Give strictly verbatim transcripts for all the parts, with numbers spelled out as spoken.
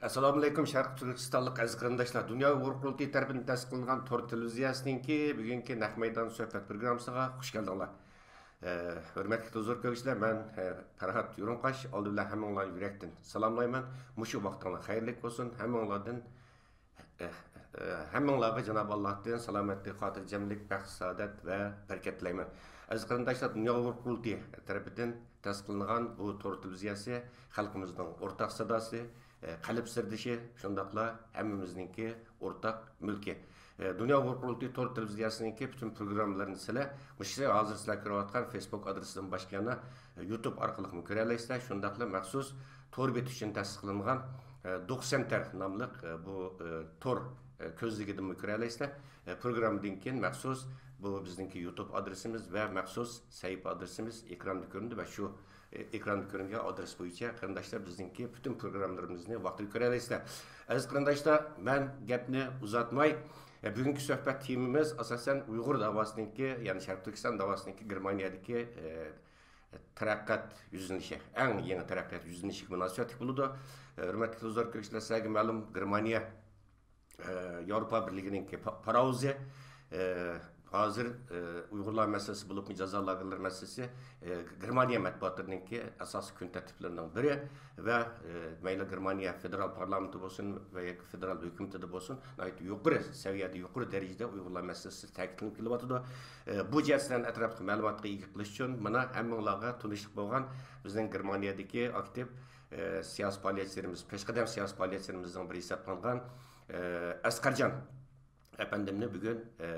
ئەسسالامۇئەلەيكۇم، شەرقىي تۈركىستانلىق ئەزىز قېرىنداشلار! دۇنيا ئۇيغۇر قۇرۇلتىيى تەرىپىدىن تەسىس قىلىنغان تور تېلېۋىزىيەسىنىڭكى بۈگۈنكى نەق مەيدان سۆھبەت پروگراممىسىغا خۇش كەلدىڭلار. ئە، ھۆرمەتلىك ھۇزۇر كۆرگۈچىلەر، مەن، ئە، پەرھات يۇرۇنقاش. ئالدى بىلەن ھەممىڭلارنى يۈرەكتىن سالاملايمەن. مۇشۇ ۋاقتىڭلار خەيرلىك بولسۇن. ھەممىڭلاردىن، ئە، ئە، ھەممىڭلارغا جانابى ئاللاھتىن سالامەتلىك، خاتىرجەملىك، بەخت، سائادەت ۋە بەرىكەت تىلەيمەن. ئەزىز قېرىنداشلار، دۇنيا ئۇيغۇر قۇرۇلتىيى تەرىپىدىن تەسىس قىلىنغان بۇ تور تېلېۋىزىيەسى خەلقىمىزنىڭ ئورتاق ساداسى، ئە، قەلب سىردىشى، شۇنداقلا ھەممىمىزنىڭكى ئورتاق مۈلكى. ئە، دۇنيا ئۇيغۇر قۇرۇلتىيى تور تېلېۋىزىيەسىنىڭكى پۈتۈن پروگراممىلىرىنى سىلەر مۇشۇ ھازىر سىلەر كۆرۈۋاتقان فېيسبۇك ئادرېسىدىن باشقا يەنە، ئە، يۇتۇب ئارقىلىقمۇ كۆرەلەيسىلەر. شۇنداقلا مەخسۇس تور بېتى ئۈچۈن تەسىس قىلىنغان، ئە، دوك سەنتەر ناملىق، ئە، بۇ، ئە، تور، ئە، كۆزنىكىدىنمۇ كۆرەلەيسىلەر. ئە، پروگراممىدىن كېيىن مەخسۇس بۇ بىزنىڭكى يۇتۇب ئادرېسىمىز ۋە مەخسۇس سەھىپە ئادرېسىمىز ئېكراندا كۆرۈندى ۋە شۇ ئېكراندا كۆرۈنگەن ئادرېس بويىچە قېرىنداشلار بىزنىڭكى پۈتۈن پروگراممىلىرىمىزنى ۋاقتىدا كۆرەلەيسىلەر. ئەزىز قېرىنداشلار، مەن گەپنى ئۇزارتماي، بۈگۈنكى سۆھبەت تېمىمىز ئاساسەن ئۇيغۇر داۋاسىنىڭكى، يەنى شەرقىي تۈركىستان داۋاسىنىڭكى گېرمانىيەدىكى، ئە، تەرەققىيات يۈزلىنىشى، ئەڭ يېڭى تەرەققىيات يۈزلىنىشىگە مۇناسىۋەتلىك بولىدۇ. ھۆرمەتلىك ھۇزۇر كۆرگۈچىلەر، سىلەرگە مەلۇم، گېرمانىيە ئە، ياۋروپا بىرلىكىنىڭكى پا-، پاراۋۇزى، ئە، ھازىر، ئە، ئۇيغۇرلار مەسىلىسى بولۇپمۇ جازا لاگېرلىرى مەسىلىسى، ئە، گېرمانىيە مەتبۇئاتلىرىنىڭكى ئاساسىي كۈن تەرتىپلىرىنىڭ بىرى ۋە، ئە، مەيلى گېرمانىيە فېدېرال پارلامېنتى بولسۇن ۋە ياكى فېدېرال ھۆكۈمىتىدە بولسۇن، ناھايىتى يۇقىرى سەۋىيەدە، يۇقىرى دەرىجىدە ئۇيغۇرلار مەسىلىسى تەكىتلىنىپ كېلىۋاتىدۇ. ئە، بۇ جەھەتتىن ئەتراپلىق مەلۇماتقا ئىگە قىلىش ئۈچۈن مانا ھەممىڭلارغا تونۇشلۇق بولغان بىزنىڭ گېرمانىيەدىكى ئاكتىپ ئە، سىياسىي پائالىيەتچىلىرىمىز، پېشقەدەم سىياسىي پائالىيەتچىلىرىمىزنىڭ بىرى ھېسابلانغان، ئە، ئەسقەرجان ئەپەندىمنى بۈگۈن، ئە،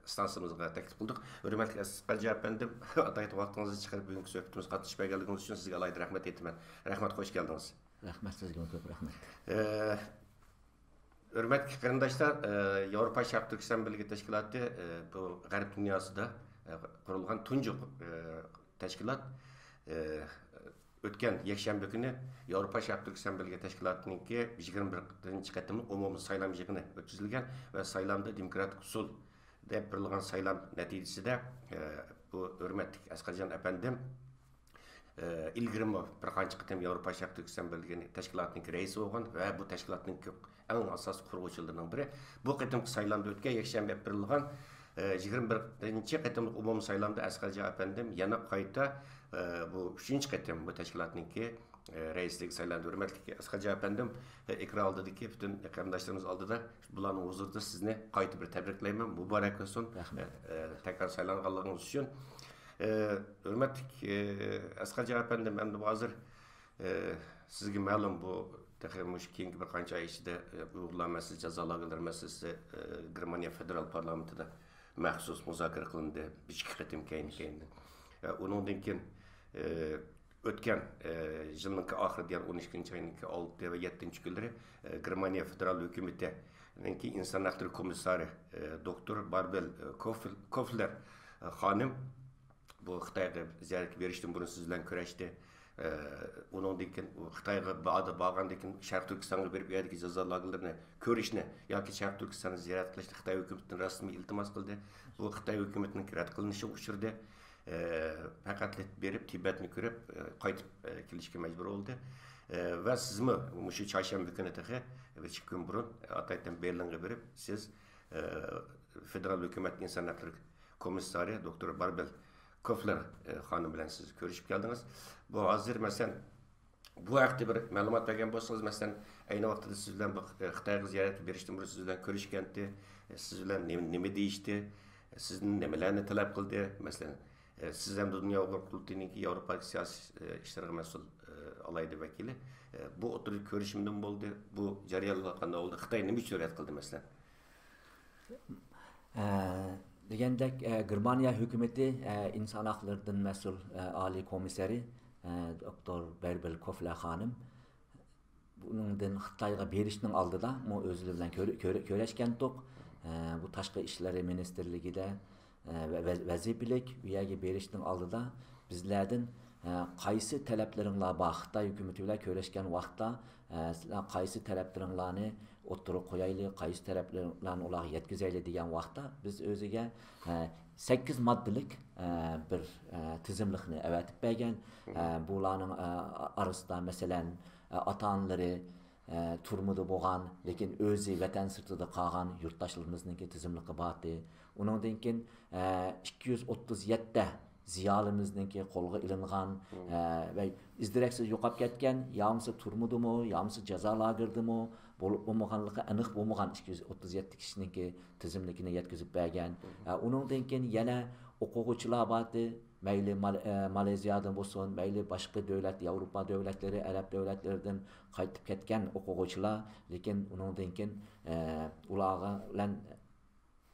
ئىستانسىمىزغا تەكلىپ قىلدۇق. ھۆرمەتلىك ئەسقەرجان ئەپەندىم، ئاتايتىن ۋاقتىڭىزنى چىقىرىپ بۈگۈنكى سۆھبىتىمىزگە قاتنىشىپ بەرگەنلىكىڭىز ئۈچۈن سىزگە ئالاھىدە رەھمەت ئېيتىمەن. رەھمەت، خوش كەلدىڭىز. رەھمەت، سىزگىمۇ كۆپ رەھمەت. ئە، ھۆرمەتلىك قېرىنداشلار، ئە، ياۋروپا شەرقىي تۈركىستان بىرلىكى تەشكىلاتى، ئە، بۇ غەرب دۇنياسىدا، ئە، قۇرۇلغان تۇنجى، ئە، تەشكىلات. ئە، ئۆتكەن يەكشەنبە كۈنى ياۋروپا شەرقىي تۈركىستان بىرلىكى تەشكىلاتىنىڭكى يىگىرمە بىرىنچى قېتىملىق ئومۇمىي سايلام يىغىنى ئۆتكۈزۈلگەن ۋە سايلامدا دېموكراتىك ئۇسۇل دەپ بېرىلغان سايلام نەتىجىسىدە، ئە، بۇ ھۆرمەتلىك ئەسقەرجان ئەپەندىم، ئە، ئىلگىرىمۇ بىر قانچە قېتىم ياۋروپا شەرقىي تۈركىستان بىرلىكى تەشكىلاتىنىڭكى رەئىسى بولغان ۋە بۇ تەشكىلاتنىڭكى ئەڭ ئاساسىي قۇرغۇچىلىرىنىڭ بىرى. بۇ قېتىمقى سايلامدا ئۆتكەن يەكشەنبە ئېلىپ بېرىلغان، ئە، يىگىرمە بىرىنچى قېتىملىق ئومۇمىي سايلامدا ئەسقەرجان ئەپەندىم يەنە قايتا، ئە، بۇ ئۈچىنچى قېتىم بۇ تەشكىلاتنىڭكى، ئە، رەئىسلىكىگە سايلاندى. ھۆرمەتلىك ئەسقەرجان ئەپەندىم، ئە، ئېكران ئالدىدىكى پۈتۈن قېرىنداشلىرىمىز ئالدىدا بۇلارنىڭ ھۇزۇرىدا سىزنى قايتا بىر تەبرىكلەيمەن. مۇبارەك بولسۇن. رەھمەت. ئە، تەكرار سايلانغانلىقىڭىز ئۈچۈن. ئە، ھۆرمەتلىك، ئە، ئەسقەرجان ئەپەندىم، ئەمدى ھازىر، ئە، سىزگە مەلۇم، بۇ تېخى مۇشۇ كېيىنكى بىر قانچە ئاي ئىچىدە، ئە، ئۇيغۇرلار مەسىلىسى، جازا لاگېرلىرى مەسىلىسى، ئە، گېرمانىيە فېدېرال پارلامېنتىدا مەخسۇس مۇزاكىرە قىلىندى. بىر ئىككى قېتىم كەينى-كەينىدىن. ئە، ئۇنىڭدىن كېيىن، ئە، ئۆتكەن، ئە، يىلنىڭكى ئاخىرىدا، يەنى ئون ئىككىنچى ئاينىڭكى ئالتە ۋە يەتتىنچى كۈنلىرى، ئە، گېرمانىيە فېدېرال ھۆكۈمىتىنىڭكى ئىنسان ھەقلىرى كومىسسارى، ئە، دوكتور باربېل، ئە، كوفل-، كوفلېر، ئە، خانىم بۇ خىتايغا زىيارەتكە بېرىشتىن بۇرۇن سىز بىلەن كۆرۈشتى. ئە، ئۇنىڭدىن كېيىن ئۇ خىتايغا بارغاندىن كېيىن شەرقىي تۈركىستانغا بېرىپ، ئۇ يەردىكى جازا لاگېرلىرىنى كۆرۈشنى ياكى شەرقىي تۈركىستاننى زىيارەت قىلىشنى خىتاي ھۆكۈمىتىدىن رەسمىي ئىلتىماس قىلدى. بۇ خىتاي ھۆكۈمىتىنىڭ رەت قىلىنىشىغا ئۇچرىدى. ئە، پەقەتلا بېرىپ تىبەتنى كۆرۈپ، ئە، قايتىپ، ئە، كېلىشكە مەجبۇر بولدى. ئە، ۋە سىزمۇ مۇشۇ چارشەنبە كۈنى تېخى بىر ئىككى كۈن بۇرۇن ئاتايتىن بېرلىنغا بېرىپ، سىز، ئە، فېدېرال ھۆكۈمەت ئىنسان ھەقلىرى كومىسسارى دوكتور باربېل كوفلېر، ئە، خانىم بىلەن سىز كۆرۈشۈپ كەلدىڭىز. بۇ ھازىر، مەسىلەن، بۇ ھەقتە بىر مەلۇمات بەرگەن بولسىڭىز، مەسىلەن، ئەينى ۋاقتىدا سىز بىلەن بۇ، ئە، خىتايغا زىيارەتكە بېرىشتىن بۇرۇن سىز بىلەن كۆرۈشكەنتى، سىز بىلەن نېمە، نېمە دېيىشتى، سىزدىن نېمىلەرنى تەلەپ قىلدى؟ مەسىلەن، ئە، سىز ھەمدە دۇنيا ئۇيغۇر قۇرۇلتىيىنىڭكى ياۋروپادىكى سىياسىي، ئە، ئىشلارغا مەسئۇل، ئە، ئالاھىدە ۋەكىلى، ئە، بۇ ئوتتۇرىدا كۆرۈشۈمدىن بولدى. بۇ جەريانلار قانداق بولدى؟ خىتاي نېمە ئۈچۈن رەت قىلدى، مەسىلەن؟ ئە، دېگەندەك، ئە، گېرمانىيە ھۆكۈمىتى، ئە، ئىنسان ھەقلىرىدىن مەسئۇل، ئە، ئالىي كومىسسارى، ئە، دوكتور بەربېل كوفلەر خانىم، بۇنىڭدىن خىتايغا بېرىشنىڭ ئالدىدا مۇ ئۆزلىرى بىلەن كۆر-، كۆر-، كۆرۈشكەنتۇق. ئە، بۇ تاشقى ئىشلىرى مىنىستىرلىكىدە، ئە، ۋە-، ۋە-، ۋەزىپىلىك، ئۇ يەرگە بېرىشنىڭ ئالدىدا بىزلەردىن، ئە، قايسى تەلەپلىرىڭلار بار؟ خىتاي ھۆكۈمىتى بىلەن كۆرۈشكەن ۋاقىتتا، ئە، سىلەر قايسى تەلەپلىرىڭلارنى ئوتتۇرىغا قويايلى، قايسى تەلەپلىرىڭلارنى ئۇلارغا يەتكۈزەيلى دېگەن ۋاقىتتا، بىز ئۆزىگە، ئە، سەككىز ماددىلىك، ئە، بىر، ئە، تىزىملىقنى ئەۋەتىپ بەرگەن. ئە، بۇلارنىڭ، ئە، ئارىسىدا، مەسىلەن، ئە، ئاتا-ئانىلىرى، ئە، تۈرمىدە بولغان، لېكىن ئۆزى ۋەتەن سىرتىدا قالغان يۇرتداشلىرىمىزنىڭكى تىزىملىقى بارتى. ئۇنىڭدىن كېيىن، ئە، ئىككى يۈز ئوتتۇز يەتتە زىيالىيمىزنىڭكى قولغا ئېلىنغان، ئە، ۋە ئىز دېرەكسىز يوقاپ كەتكەن، يا بولمىسا تۈرمىدىمۇ، يا بولمىسا جازا لاگېرىدىمۇ بولۇپ بولمىغانلىقى ئېنىق بولمىغان ئىككى يۈز ئوتتۇز يەتتە كىشىنىڭكى تىزىملىكىنى يەتكۈزۈپ بەرگەن. ئە، ئۇنىڭدىن كېيىن يەنە ئوقۇغۇچىلار بارتى. مەيلى مال-، ئە، مالېزىيادىن بولسۇن، مەيلى باشقا دۆلەت، ياۋروپا دۆلەتلىرى، ئەرەب دۆلەتلىرىدىن قايتىپ كەتكەن ئوقۇغۇچىلار، لېكىن ئۇنىڭدىن كېيىن، ئە، ئۇلارغا بىلەن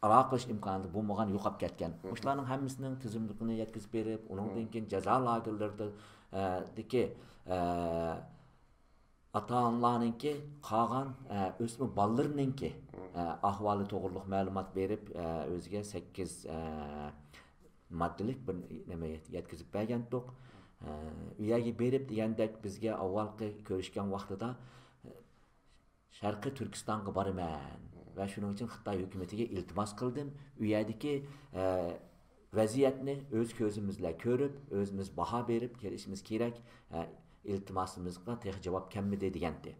ئالاقىلىشىش ئىمكانى بولمىغان، يوقاپ كەتكەن. مۇشۇلارنىڭ ھەممىسىنىڭ تىزىملىكىنى يەتكۈزۈپ بېرىپ، ئۇنىڭدىن كېيىن جازا لاگېرلىرىدا، ئە، دىكى، ئە، ئاتا-ئانىلارنىڭكى، قالغان، ئە، ئۆسمۈر بالىلىرىنىڭكى، ئە، ئەھۋالى توغرۇلۇق مەلۇمات بېرىپ، ئە، ئۆزىگە سەككىز، ئە، ماددىلىك بىر نېمە يەتكۈزۈپ بەرگەنتۇق. ئە، ئۇ يەرگە بېرىپ دېگەندەك بىزگە ئاۋۋالقى كۆرۈشكەن ۋاقتىدا، ئە، شەرقىي تۈركىستانغا بارىمەن ۋە شۇنىڭ ئۈچۈن خىتاي ھۆكۈمىتىگە ئىلتىماس قىلدىم. ئۇ يەردىكى، ئە، ۋەزىيەتنى ئۆز كۆزىمىز بىلەن كۆرۈپ، ئۆزىمىز باھا بېرىپ كېلىشىمىز كېرەك. ئە، ئىلتىماسىمىزغا تېخى جاۋاب كەلمىدى دېگەنتى.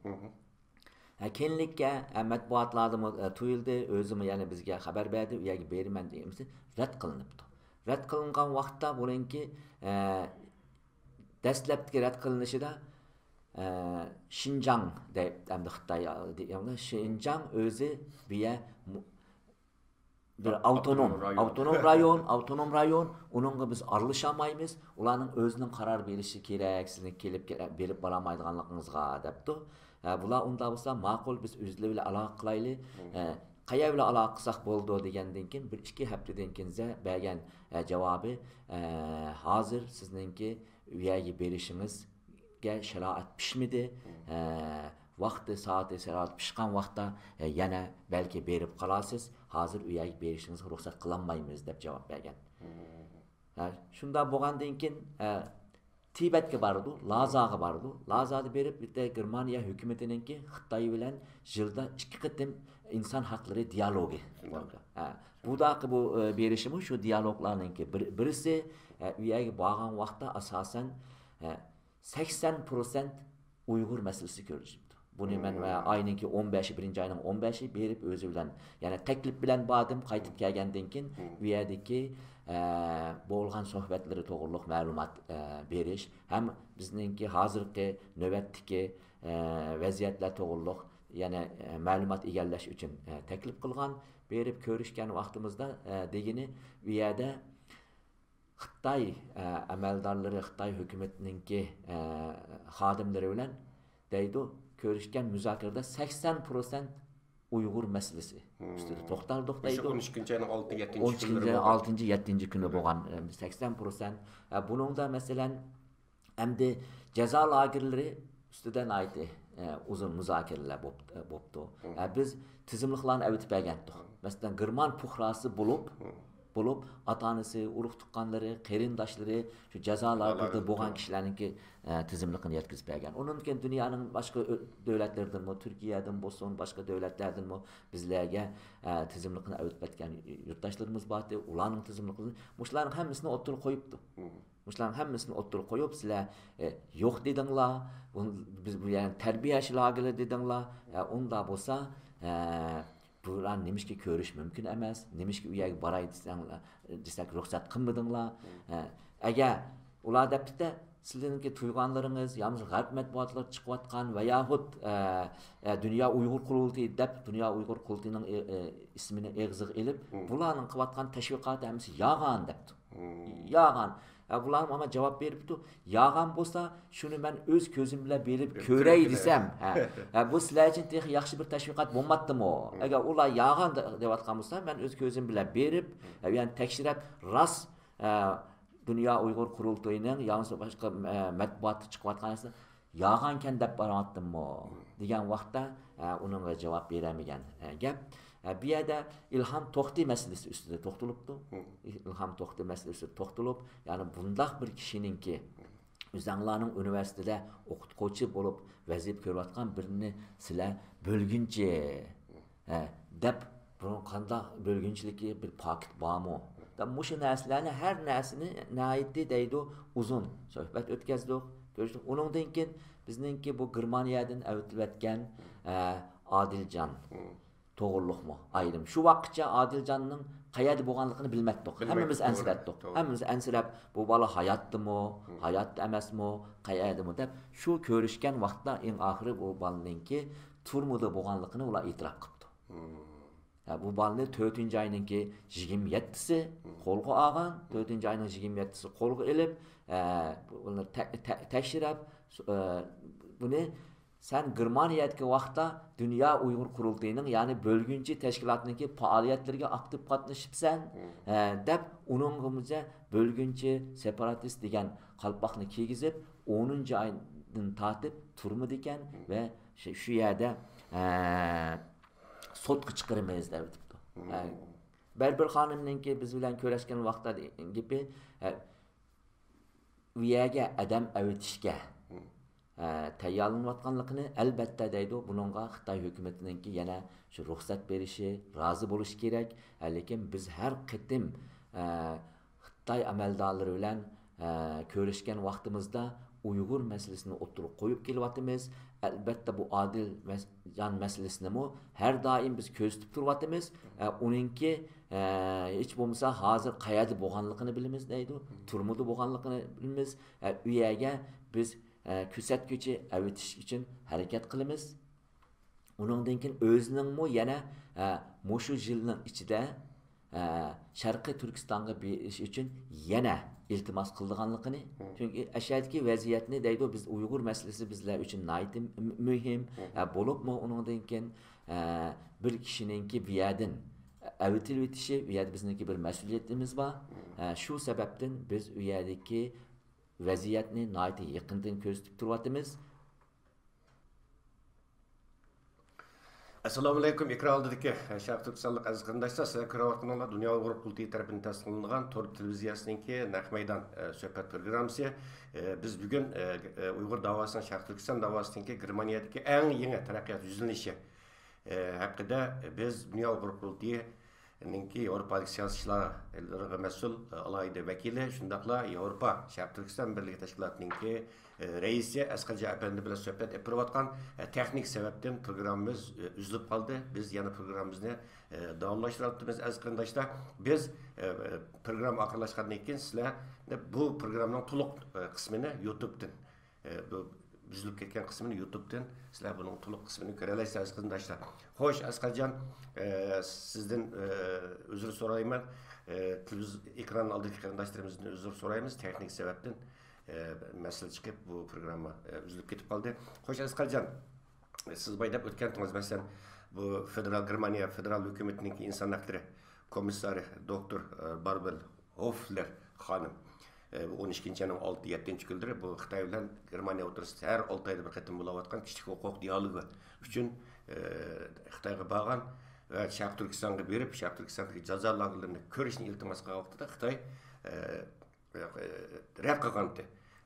ھە، كېيىنلىككە، ھە، مەتبۇئاتلاردىمۇ، ئە، تۇيۇلدى، ئۆزىمۇ يەنە بىزگە خەۋەر بەردى، ئۇ يەرگە بېرىمەن دېگەن رەت قىلىنىپتۇ. رەت قىلىنغان ۋاقىتتا بۇنىڭكى، ئە، دەسلەپتىكى رەت قىلىنىشىدا، ئە، شىنجاڭ دەپ، ئەمدى خىتاي، شىنجاڭ ئۆزى بۇ يەر مۇ-، بىر ئاپتونوم، ئاپتونوم رايون. ئاپتونوم رايون، ئاپتونوم رايون، ئۇنىڭغا بىز ئارىلىشالمايمىز، ئۇلارنىڭ ئۆزىنىڭ قارار بېرىشى كېرەك، سىزنى كېلىپ كە-، بېرىپ بارالمايدىغانلىقىڭىزغا، دەپتۇ. ھە، بۇلار ئۇنداق بولسا، ماقۇل، بىز ئۆزلىرى بىلەن ئالاقە قىلايلى. ھە، قەيەر بىلەن ئالاقە قىلساق بولىدۇ دېگەندىن كېيىن، بىر ئىككى ھەپتىدىن كېيىن بىزگە بەرگەن، ھە، جاۋابى، ھە، ھازىر سىزنىڭكى ئۇ يەرگە بېرىشىڭىزگە شارائىت پىشمىدى. ھە، ۋاقتى، سائىتى، شارائىتى پىشقان ۋاقىتتا، ھە، يەنە بەلكى بېرىپ قالارسىز. ھازىر ئۇ يەرگە بېرىشىڭىزگە رۇخسەت قىلالمايمىز، دەپ جاۋاب بەرگەن. ھە، شۇنداق بولغاندىن كېيىن، ھە، تىبەتكە بارىدۇ، لازاغا بارىدۇ. لازادا بېرىپ، بىردە گېرمانىيە ھۆكۈمىتىنىڭكى خىتاي بىلەن يىلدا ئىككى قېتىم ئىنسان ھەقلىرى دىيالوگى بولىدۇ. ھە، بۇداقى بۇ، ئە، بېرىشىمۇ شۇ دىيالوگلارنىڭكى بىر-، بىرسى. ئە، ئۇ يەرگە بارغان ۋاقىتتا ئاساسەن، ئە، سەكسەن پىرسەنت ئۇيغۇر مەسىلىسى كۆرۈلۈشۈپتۇ. بۇنى مەن ۋە ئاينىڭكى ئون بەشى، بىرىنچى ئاينىڭ ئون بەشى بېرىپ ئۆزى بىلەن، يەنى تەكلىپ بىلەن باردىم، قايتىپ كەلگەندىن كېيىن ئۇ يەردىكى، ئە، بولغان سۆھبەتلىرى توغرۇلۇق مەلۇمات، ئە، بېرىش ھەم بىزنىڭكى ھازىرقى نۆۋەتتىكى، ئە، ۋەزىيەتلەر توغرۇلۇق يەنە، ئە، مەلۇمات ئىگىلەش ئۈچۈن، ئە، تەكلىپ قىلغان. بېرىپ كۆرۈشكەن ۋاقتىمىزدا، ئە، دېگىنى ئۇ يەردە خىتاي، ئە، ئەمەلدارلىرى، خىتاي ھۆكۈمىتىنىڭكى، ئە، خادىملىرى بىلەن دەيدۇ، كۆرۈشكەن مۇزاكىرىدە سەكسەن پىرسەنت ئۇيغۇر مەسىلىسى ئۈستىدە توختالدۇق دەيدۇ. ئون ئىككىنچى ئاينىڭ ئالتىنچى، يەتتىنچى كۈنلىرى بولغان. ئالتىنچى، يەتتىنچى كۈنى بولغان، ئە، سەكسەن پىرسەنت. ئە، بۇنىڭدا، مەسىلەن، ئەمدى جازا لاگېرلىرى ئۈستىدە ناھايىتى، ئە، ئۇزۇن مۇزاكىرىلەر بوپ-، ئە، بوپتۇ. ئە، بىز تىزىملىقلارنى ئەۋېتىپ بەرگەنتۇق. مەسىلەن، گېرمان پۇقراسى بولۇپ، بولۇپ، ئاتا-ئانىسى، ئۇرۇق-تۇغقانلىرى، قېرىنداشلىرى شۇ جازا لاگېرىدا بولغان كىشىلەرنىڭكى، ئە، تىزىملىقىنى يەتكۈزۈپ بەرگەن. ئۇنىڭدىن كېيىن دۇنيانىڭ باشقا ئۆ-، دۆلەتلىرىدىنمۇ، تۈركىيەدىن بولسۇن، باشقا دۆلەتلەردىنمۇ بىزلەرگە، ئە، تىزىملىقىنى ئەۋېتىپ كەتكەن يۇرتداشلىرىمىز باردى. ئۇلارنىڭ تىزىملىقىنى، مۇشۇلارنىڭ ھەممىسىنى ئوتتۇرىغا قويۇپتۇ. مۇشۇلارنىڭ ھەممىسىنى ئوتتۇرىغا قويۇپ، سىلەر، ئە، يوق دېدىڭلار، بۇ، بىز بۇ يەرنى تەربىيەلەش لاگېرى دېدىڭلار. ئە، ئۇنداق بولسا، ئە، بۇلار نېمىشقا كۆرۈش مۇمكىن ئەمەس؟ نېمىشقا ئۇ يەرگە باراي دېسەڭلار، دېسەك رۇخسەت قىلمىدىڭلار؟ ئە، ئەگەر ئۇلار دەپتىتە، سىلەرنىڭكى تۇيغانلىرىڭىز يا بولمىسا غەرب مەتبۇئاتلىرىدا چىقىۋاتقان ۋە ياخۇد، ئە، ئە، دۇنيا ئۇيغۇر قۇرۇلتىيى دەپ، دۇنيا ئۇيغۇر قۇرۇلتىيىنىڭ ئى-، ئى-، ئىسمىنى ئېغىزىغا ئېلىپ، بۇلارنىڭ قىلىۋاتقان تەشۋىقاتى ھەممىسى يالغان دەپتۇ. يالغان. ئە، بۇلار ئەمما جاۋاب بېرىپتۇ، يالغان بولسا، شۇنى مەن ئۆز كۆزۈم بىلەن بېرىپ كۆرەي دېسەم، ھە، ھە، بۇ سىلەر ئۈچۈن تېخى ياخشى بىر تەشۋىقات بولماتتىمۇ؟ ئەگەر ئۇلار يالغان دە-، دەۋاتقان بولسا، مەن ئۆز كۆزۈم بىلەن بېرىپ، ئە، يەنى تەكشۈرۈپ، راست، ئە، دۇنيا ئۇيغۇر قۇرۇلتىيىنىڭ يا بولمىسا باشقا، ئە، مەتبۇئاتتا چىقىۋاتقان نەرسە يالغانكەن دەپ بارماتتىممۇ؟ دېگەن ۋاقىتتا، ئە، ئۇنىڭغا جاۋاب بېرەلمىگەن، ئە، گەپ. ئە، بۇ يەردە ئىلھام توختى مەسىلىسى ئۈستىدە توختىلىپتۇ. ئىلھام توختى مەسىلىسى ئۈستىدە توختىلىپ، يەنى بۇنداق بىر كىشىنىڭكى ئۆزەڭلارنىڭ ئۇنىۋېرسىتېتىدا ئوقۇتقۇچى بولۇپ ۋەزىپە كۆرۈۋاتقان بىرىنى سىلەر بۆلگۈنچى، ھە، دەپ، بۇنىڭ قانداق بۆلگۈنچىلىكى بىر پاكىت بارمۇ؟ دەپ مۇشۇ نەرسىلەرنى، ھەر نەرسىنى ناھايىتى دەيدۇ، ئۇزۇن سۆھبەت ئۆتكەزدۇق. كۆرۈشتۇق. ئۇنىڭدىن كېيىن بىزنىڭكى بۇ گېرمانىيەدىن ئەۋېتىلىۋەتكەن، ئە، ئادىلجان توغرۇلۇقمۇ ئايرىم. شۇ ۋاقىتچە ئادىلجاننىڭ قەيەردە بولغانلىقىنى بىلمەتتۇق. بىلمەتتۇق، ھەممىمىز توغرا، ئەنسىرەتتۇق. توغرا. ھەممىمىز ئەنسىرەپ، بۇ بالا ھاياتتىمۇ، ھاياتتا ئەمەسمۇ، قەيەردىمۇ دەپ شۇ كۆرۈشكەن ۋاقىتتا ئەڭ ئاخىرى بۇ بالىنىڭكى تۈرمىدە بولغانلىقىنى ئۇلار ئېتىراپ قىپتۇ. ھە، بۇ بالىنى تۆتىنچى ئاينىڭكى يىگىرمە يەتتىسى قولغا ئالغان، تۆتىنچى ئاينىڭ يىگىرمە يەتتىسى قولغا ئېلىپ، ھە، بۇنى تە-، تە-، تەكشۈرۈپ، ئە، بۇنى سەن گېرمانىيەدىكى ۋاقىتتا دۇنيا ئۇيغۇر قۇرۇلتىيىنىڭ، يەنى بۆلگۈنچى تەشكىلاتنىڭكى پائالىيەتلىرىگە ئاكتىپ قاتنىشىپسەن، ھە، دەپ ئۇنىڭغىمۇچە بۆلگۈنچى، سېپاراتىست دېگەن قالپاقنى كىيگۈزۈپ، ئونىنچى ئايدىن تارتىپ تۈرمىدىكەن ۋە شۇ، شۇ يەردە، ھە، سوتقا چىقىرىمىز دەۋېتىپتۇ. ھە، بەربىر خانىمنىڭكى بىز بىلەن كۆرۈشكەن ۋاقىتتا دېگەن گېپى، ھە، ئۇ يەرگە ئادەم ئەۋېتىشكە، ھە، تەييارلىنىۋاتقانلىقىنى، ئەلۋەتتە دەيدۇ، بۇنىڭغا خىتاي ھۆكۈمىتىنىڭكى يەنە شۇ رۇخسەت بېرىشى، رازى بولۇشى كېرەك. ھە، لېكىن بىز ھەر قېتىم، ھە، خىتاي ئەمەلدارلىرى بىلەن، ھە، كۆرۈشكەن ۋاقتىمىزدا ئۇيغۇر مەسىلىسىنى ئوتتۇرىغا قويۇپ كېلىۋاتىمىز. ئەلۋەتتە، بۇ ئادىل مەس-، جان مەسىلىسىنىمۇ ھەر دائىم بىز كۆزىتىپ تۇرۇۋاتىمىز. ئە، ئۇنىڭكى، ئە، ھېچ بولمىسا ھازىر قەيەردە بولغانلىقىنى بىلىمىز دەيدۇ، تۈرمىدە بولغانلىقىنى بىلىمىز. ئە، ئۇ يەرگە بىز، ئە، كۆرسەتكۈچى ئەۋېتىش ئۈچۈن ھەرىكەت قىلىمىز. ئۇنىڭدىن كېيىن ئۆزىنىڭمۇ يەنە، ئە، مۇشۇ يىلنىڭ ئىچىدە، ئە، شەرقىي تۈركىستانغا بېرىش ئۈچۈن يەنە ئىلتىماس قىلىدىغانلىقىنى، چۈنكى ئەشەدىكى ۋەزىيەتنى دەيدۇ، بىز ئۇيغۇر مەسىلىسى بىزلەر ئۈچۈن ناھايىتى م-، مۇھىم. ئە، بولۇپمۇ ئۇنىڭدىن كېيىن، ئە، بىر كىشىنىڭكى بۇ يەردىن ئەۋېتىلىۋېتىشى، بۇ يەردە بىزنىڭكى بىر مەسئۇلىيىتىمىز بار. ئە، شۇ سەۋەبتىن بىز ئۇ يەردىكى ۋەزىيەتنى ناھايىتى يېقىندىن كۆزىتىپ تۇرۇۋاتىمىز. ئەسسالامۇئەلەيكۇم، ئېكران ئالدىدىكى شەرقىي تۈركىستانلىق ئەزىز قېرىنداشلار، سىلەر كۆرۈۋاتقىنىڭلار دۇنيا ئۇيغۇر قۇرۇلتىيى تەرىپىدىن تەسىس قىلىنغان تور تېلېۋىزىيەسىنىڭكى نەق مەيدان، ئە، سۆھبەت پروگراممىسى. ئە، بىز بۈگۈن، ئە، ئە، ئۇيغۇر داۋاسىنىڭ، شەرقىي تۈركىستان داۋاسىنىڭكى گېرمانىيەدىكى ئەڭ يېڭى تەرەققىيات يۈزلىنىشى، ئە، ھەققىدە بىز دۇنيا ئۇيغۇر قۇرۇلتىيى نىڭكى ياۋروپادىكى سىياسىي ئىشلارغا مەسئۇل ئالاھىدە ۋەكىلى، شۇنداقلا ياۋروپا شەرقىي تۈركىستان بىرلىكى تەشكىلاتىنىڭكى رەئىسى ئەسقەرجان ئەپەندى بىلەن سۆھبەت ئېلىپ بېرىۋاتقان. تېخنىك سەۋەبتىن پروگراممىمىز ئۈزۈلۈپ قالدى. بىز يەنە پروگراممىمىزنى داۋاملاشتۇرۇۋاتىمىز، ئەزىز قېرىنداشلار. بىز پروگرامما ئاخىرلاشقاندىن كېيىن سىلەر بۇ پروگراممىنىڭ تولۇق قىسمىنى يۇتۇبتىن، ئە، بۇ ئۈزۈلۈپ كەتكەن قىسمىنى يۇتۇبتىن سىلەر بۇنىڭ تولۇق قىسمىنى كۆرەلەيسىلەر، ئەزىز قېرىنداشلار. خوش، ئەسقەرجان، ئە، سىزدىن، ئە، ئۆزۈر سورايمەن. ئە، تېلېۋىزور ئېكران ئالدىدىكى قېرىنداشلىرىمىزدىن ئۆزۈر سورايمىز. تېخنىك سەۋەبتىن، ئە، مەسىلە چىقىپ، بۇ پروگرامما، ئە، ئۈزۈلۈپ كېتىپ قالدى. خوش، ئەسقەرجان، سىز بايا دەپ ئۆتكەنتىڭىز، مەسىلەن، بۇ فېدېرال، گېرمانىيە فېدېرال ھۆكۈمىتىنىڭكى ئىنسان ھەقلىرى كومىسسارى دوكتور، ئە، باربېل ھوفلېر خانىم، ئە، بۇ ئون ئىككىنچى ئاينىڭ ئالتە، يەتتىنچى كۈنلىرى بۇ خىتاي بىلەن گېرمانىيە ئوتتۇرىسىدا ھەر ئالتە ئايدا بىر قېتىم بولۇۋاتقان كىشىلىك ھوقۇق دىئالوگى ئۈچۈن، ئە، خىتايغا بارغان ۋە شەرقىي تۈركىستانغا بېرىپ، شەرقىي تۈركىستاندىكى جازا لاگېرلىرىنى كۆرۈشنى ئىلتىماس قىلغان ۋاقتىدا خىتاي، ئە، رەت قىلغانتى.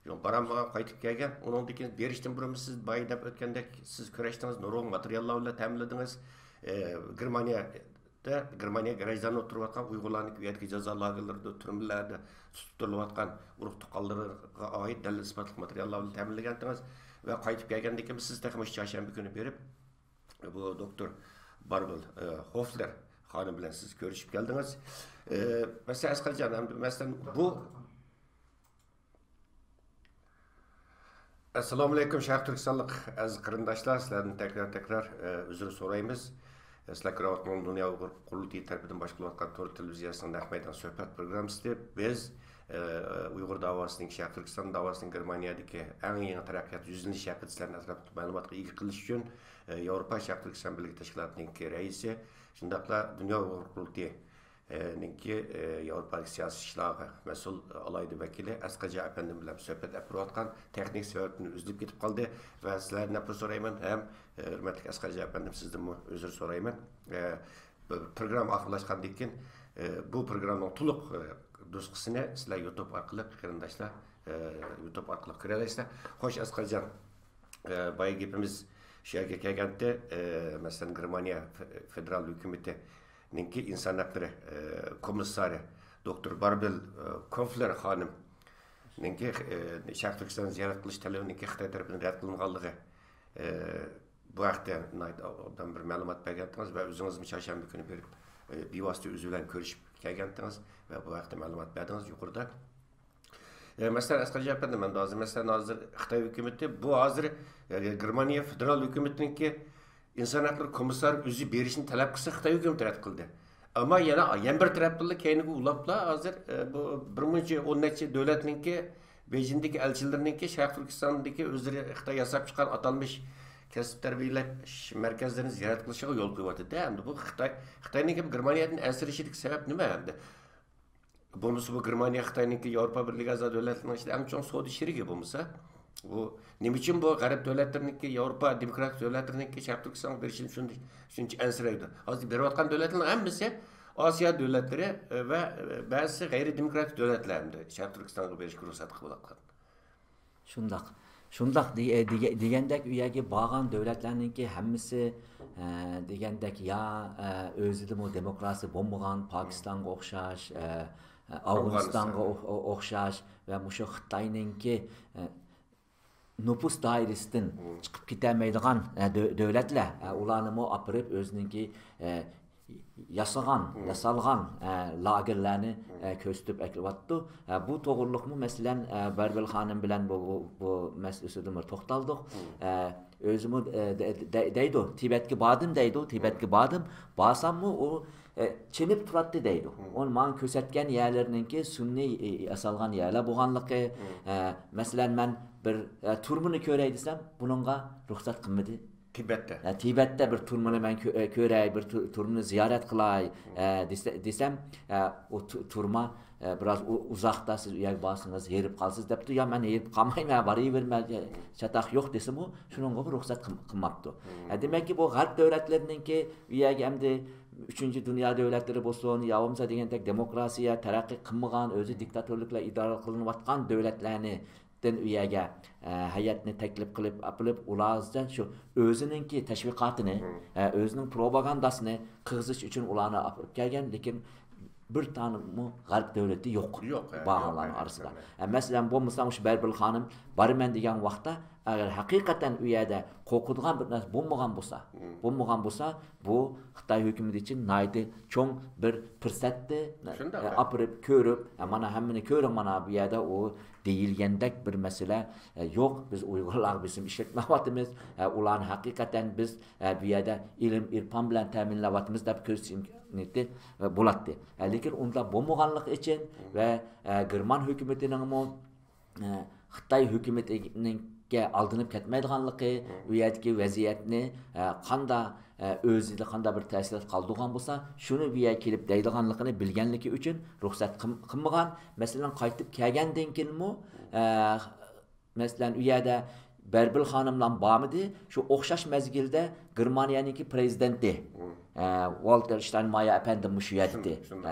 بارالمىغان، قايتىپ كەلگەن. ئۇنىڭدىن كېيىن بېرىشتىن بۇرۇن سىز بايا دەپ ئۆتكەندەك، سىز كۈرەشتىڭىز، نۇرغۇن ماتېرىياللار بىلەن تەمىنلىدىڭىز. ئە، گېرمانىيەدە، گېرمانىيە گراژدانى ئولتۇرۇۋاتقان ئۇيغۇرلارنىڭكى ئۇ يەردىكى جازا لاگېرلىرىدا، تۈرمىلەردە تۇتۇپ تۇرۇلۇۋاتقان ئۇرۇق تۇغقانلىرىغا ئائىت دەلىل ئىسپاتلىق ماتېرىياللار بىلەن تەمىنلىگەنتىڭىز. ۋە قايتىپ كەلگەندىن كېيىن سىز تېخى مۇشۇ چارشەنبە كۈنى بېرىپ، بۇ دوكتور باربېل، ئە، ھوفلېر خانىم بىلەن سىز كۆرۈشۈپ كەلدىڭىز. ئە، مەسىلەن، ئەسقەرجان، ئەمدى مەسىلەن، بۇ، ئەسسالامۇئەلەيكۇم، شەرقىي تۈركىستانلىق ئەزىز قېرىنداشلار، سىلەردىن تەكرار، تەكرار، ئە، ئۆزۈر سورايمىز. سىلەر كۆرۈۋاتقان دۇنيا ئۇيغۇر قۇرۇلتىيى تەرىپىدىن باشقۇرۇلۇۋاتقان تور تېلېۋىزىيەسىنىڭ نەق مەيدان سۆھبەت پروگراممىسى. بىز، ئە، ئۇيغۇر داۋاسىنىڭ، شەرقىي تۈركىستان داۋاسىنىڭ گېرمانىيەدىكى ئەڭ يېڭى تەرەققىيات يۈزلىنىشى ھەققىدە سىلەرنى ئەتراپلىق مەلۇماتقا ئىگە قىلىش ئۈچۈن، ئە، ياۋروپا شەرقىي تۈركىستان بىرلىكى تەشكىلاتىنىڭكى رەئىسى، شۇنداقلا دۇنيا ئۇيغۇر قۇرۇلتىيى، ئە، نىڭكى، ئە، ياۋروپادىكى سىياسىي ئىشلارغا مەسئۇل ئالاھىدە ۋەكىلى ئەسقەرجان ئەپەندىم بىلەن سۆھبەت ئېلىپ بېرىۋاتقان. تېخنىك سەۋەبتىن ئۈزۈلۈپ كېتىپ قالدى ۋە سىلەردىن ئەپۇ سورايمەن ھەم، ئە، ھۆرمەتلىك ئەسقەرجان ئەپەندىم، سىزدىنمۇ ئۆزۈر سورايمەن. ئە، بىر پروگرامما ئاخىرلاشقاندىن كېيىن، ئە، بۇ پروگراممىنىڭ تولۇق، ئە، نۇسخىسىنى سىلەر يۇتۇب ئارقىلىق، قېرىنداشلار، ئە، يۇتۇب ئارقىلىق كۆرەلەيسىلەر. خوش، ئەسقەرجان، ئە، بايا گېپىمىز شۇ يەرگە كەلگەنتى. ئە، مەسىلەن، گېرمانىيە فې-، فېدېرال ھۆكۈمىتىنىڭكى ئىنسان ھەقلىرى، ئە، كومىسسارى دوكتور باربېل، ئە، كوفلېر خانىم، نىڭكى، ئى، شەرقىي تۈركىستان زىيارەت قىلىش تەلىپىنىڭكى خىتاي تەرىپىدىن رەت قىلىنغانلىقى، ئى، بۇ ھەقتە ناھايىتى ئوبدان بىر مەلۇمات بەرگەنتىڭىز ۋە ئۆزىڭىزمۇ چارشەنبە كۈنى بېرىپ، ئى، بىۋاسىتە ئۆزى بىلەن كۆرۈشۈپ كەلگەنتىڭىز ۋە بۇ ھەقتە مەلۇمات بەردىڭىز يۇقىرىدا. ئى، مەسىلەن، ئەسقەر ئەپەندى، مەن ھازىر، مەسىلەن، ھازىر خىتاي ھۆكۈمىتى، بۇ ھازىر، ئى، گېرمانىيە فېدېرال ھۆكۈمىتىنىڭكى ئىنسان ھەقلىرى كومىسسارى ئۆزى بېرىشنى تەلەپ قىلسا، خىتاي ھۆكۈمىتى رەت قىلدى. ئەمما يەنە، يەنە بىر تەرەپتىنلا كەينىگە ئۇلاپلا ھازىر، ئە، بۇ بىر مۇنچە ئون نەچچە دۆلەتنىڭكى، بېيجىڭدىكى ئەلچىلىرىنىڭكى شەرقىي تۈركىستاندىكى ئۆزلىرى خىتاي ياساپ چىققان ئاتالمىش كەسىپ تەربىيەلەش مەركەزلىرىنى زىيارەت قىلىشىغا يول قويۇۋاتىدۇ. ئەمدى بۇ خىتاي، خىتاينىڭكى گېرمانىيەدىن ئەنسىرىشىدىكى سەۋەب نېمە ئەمدى؟ بولمىسا بۇ گېرمانىيە خىتاينىڭكى ياۋروپا بىرلىكى ئەزا دۆلەتلىرىنىڭ ئىچىدە ئەڭ چوڭ سودا شېرىكى بولمىسا، بۇ نېمە ئۈچۈن بۇ غەرب دۆلەتلىرىنىڭكى، ياۋروپا دېموكراتىك دۆلەتلىرىنىڭكى شەرقىي تۈركىستانغا بېرىشىنى شۇنچە، شۇنچە ئەنسىرەيدۇ؟ ھازىر بېرىۋاتقان دۆلەتلەرنىڭ ھەممىسى ئاسىيا دۆلەتلىرى ۋە بەزىسى غەيرىي دېموكراتىك دۆلەتلەر ئەمدى شەرقىي تۈركىستانغا بېرىشكە رۇخسەت قىلىۋاتقان. شۇنداق. شۇنداق دېگەندەك، ئۇ يەرگە بارغان دۆلەتلەرنىڭكى ھەممىسى دېگەندەك يا ئۆزىدىمۇ دېموكراتىيە بولمىغان، پاكىستانغا ئوخشاش، ئافغانىستانغا ئوخشاش ۋە مۇشۇ خىتاينىڭكى نوپۇس دائىرىسىدىن چىقىپ كېتەلمەيدىغان دۆلەتلەر، ئۇلارنىمۇ ئاپىرىپ ئۆزىنىڭكى ياسىغان، ياسالغان لاگېرلارنى كۆرسىتىپ ئەكېلىۋاتىدۇ. بۇ توغرىلىقمۇ، مەسىلەن، بەربىل خانىم بىلەن بۇ، بۇ، بۇ مەسىلە ئۈستىدىمۇ توختالدۇق. ئۆزىمۇ دەيدۇ، تىبەتكە باردىم دەيدۇ، تىبەتكە باردىم، بارساممۇ ئۇ چېنىپ تۇراتتى دەيدۇ. ئۇ ماڭا كۆرسەتكەن يەرلىرىنىڭكى سۈنئىي ياسالغان يەرلەر بولغانلىقى، مەسىلەن، مەن بىر تۈرمىنى كۆرەي دېسەم، بۇنىڭغا رۇخسەت قىلمىدى. تىبەتتە. تىبەتتە بىر تۈرمىنى مەن كۆرەي، بىر تۈرمىنى زىيارەت قىلاي دېسەم، ئۇ تۈرما بىراز ئۇزاقتا، سىز ئۇ يەرگە بارسىڭىز ھېرىپ قالىسىز دەپتۇ. يا، مەن ھېرىپ قالمايمەن، بارىۋېرىمەن، چاتاق يوق دېسىمۇ، شۇنىڭغا رۇخسەت قىلماپتۇ. دېمەككى، بۇ غەرب دۆلەتلىرىنىڭكى ئۇ يەرگە ئەمدى ئۈچىنچى دۇنيا دۆلەتلىرى بولسۇن، يا بولمىسا دېگەندەك دېموكراتىيە تەرەققىي قىلمىغان، ئۆزى دىكتاتورلۇق بىلەن ئىدارە قىلىنىۋاتقان دۆلەتلەرنى دىن ئۇ يەرگە ھەيئەتنى تەكلىپ قىلىپ ئاپىرىپ، ئۇلارچە شۇ ئۆزىنىڭكى تەشۋىقاتىنى، ئۆزىنىڭ پروپاگانداسىنى قىلغۇزۇش ئۈچۈن ئۇلارنى ئاپىرىپ كەلگەن، لېكىن بىر تانىمۇ غەرب دۆلىتى يوق، يوق، بارغانلارنىڭ ئارىسىدا. مەسىلەن، بولمىسا مۇشۇ بەربىل خانىم بارىمەن دېگەن ۋاقىتتا، ئەگەر ھەقىقەتەن ئۇ يەردە قورقىدىغان بىر نەرسە بولمىغان بولسا، بولمىغان بولسا، بۇ خىتاي ھۆكۈمىتى ئۈچۈن ناھايىتى چوڭ بىر پۇرسەتتى. ئاپىرىپ كۆرۈپ، مانا ھەممىنى كۆرۈڭ، مانا بۇ يەردە ئۇ دېيىلگەندەك بىر مەسىلە يوق. بىز ئۇيغۇرلارغا بېسىم ئىشلەتمەيۋاتىمىز. ئۇلارنى ھەقىقەتەن بىز بۇ يەردە ئىلىم، ئىرپان بىلەن تەمىنلەۋاتىمىز دەپ كۆرسىتىش ئىمكانىيىتى بولاتتى. لېكىن ئۇنداق بولمىغانلىقى ئۈچۈن ۋە گېرمان ھۆكۈمىتىنىڭمۇ خىتاي ھۆكۈمىتىنىڭكە ئالدىنىپ كەتمەيدىغانلىقى، ئۇ يەردىكى ۋەزىيەتنى قاندا، ئۆزىدە قانداق بىر تەسىرات قالدۇرغان بولسا، شۇنى بۇ يەرگە كېلىپ دەيدىغانلىقىنى بىلگەنلىكى ئۈچۈن رۇخسەت قىلمىغان. مەسىلەن، قايتىپ كەلگەندىن كېيىنمۇ، مەسىلەن، ئۇ يەردە بەربىل خانىملام بارمىدى؟ شۇ ئوخشاش مەزگىلدە گېرمانىيەنىڭكى پرېزىدېنتى، ۋالتېر شتاينمايېر ئەپەندىم مۇشۇ يەردىكى.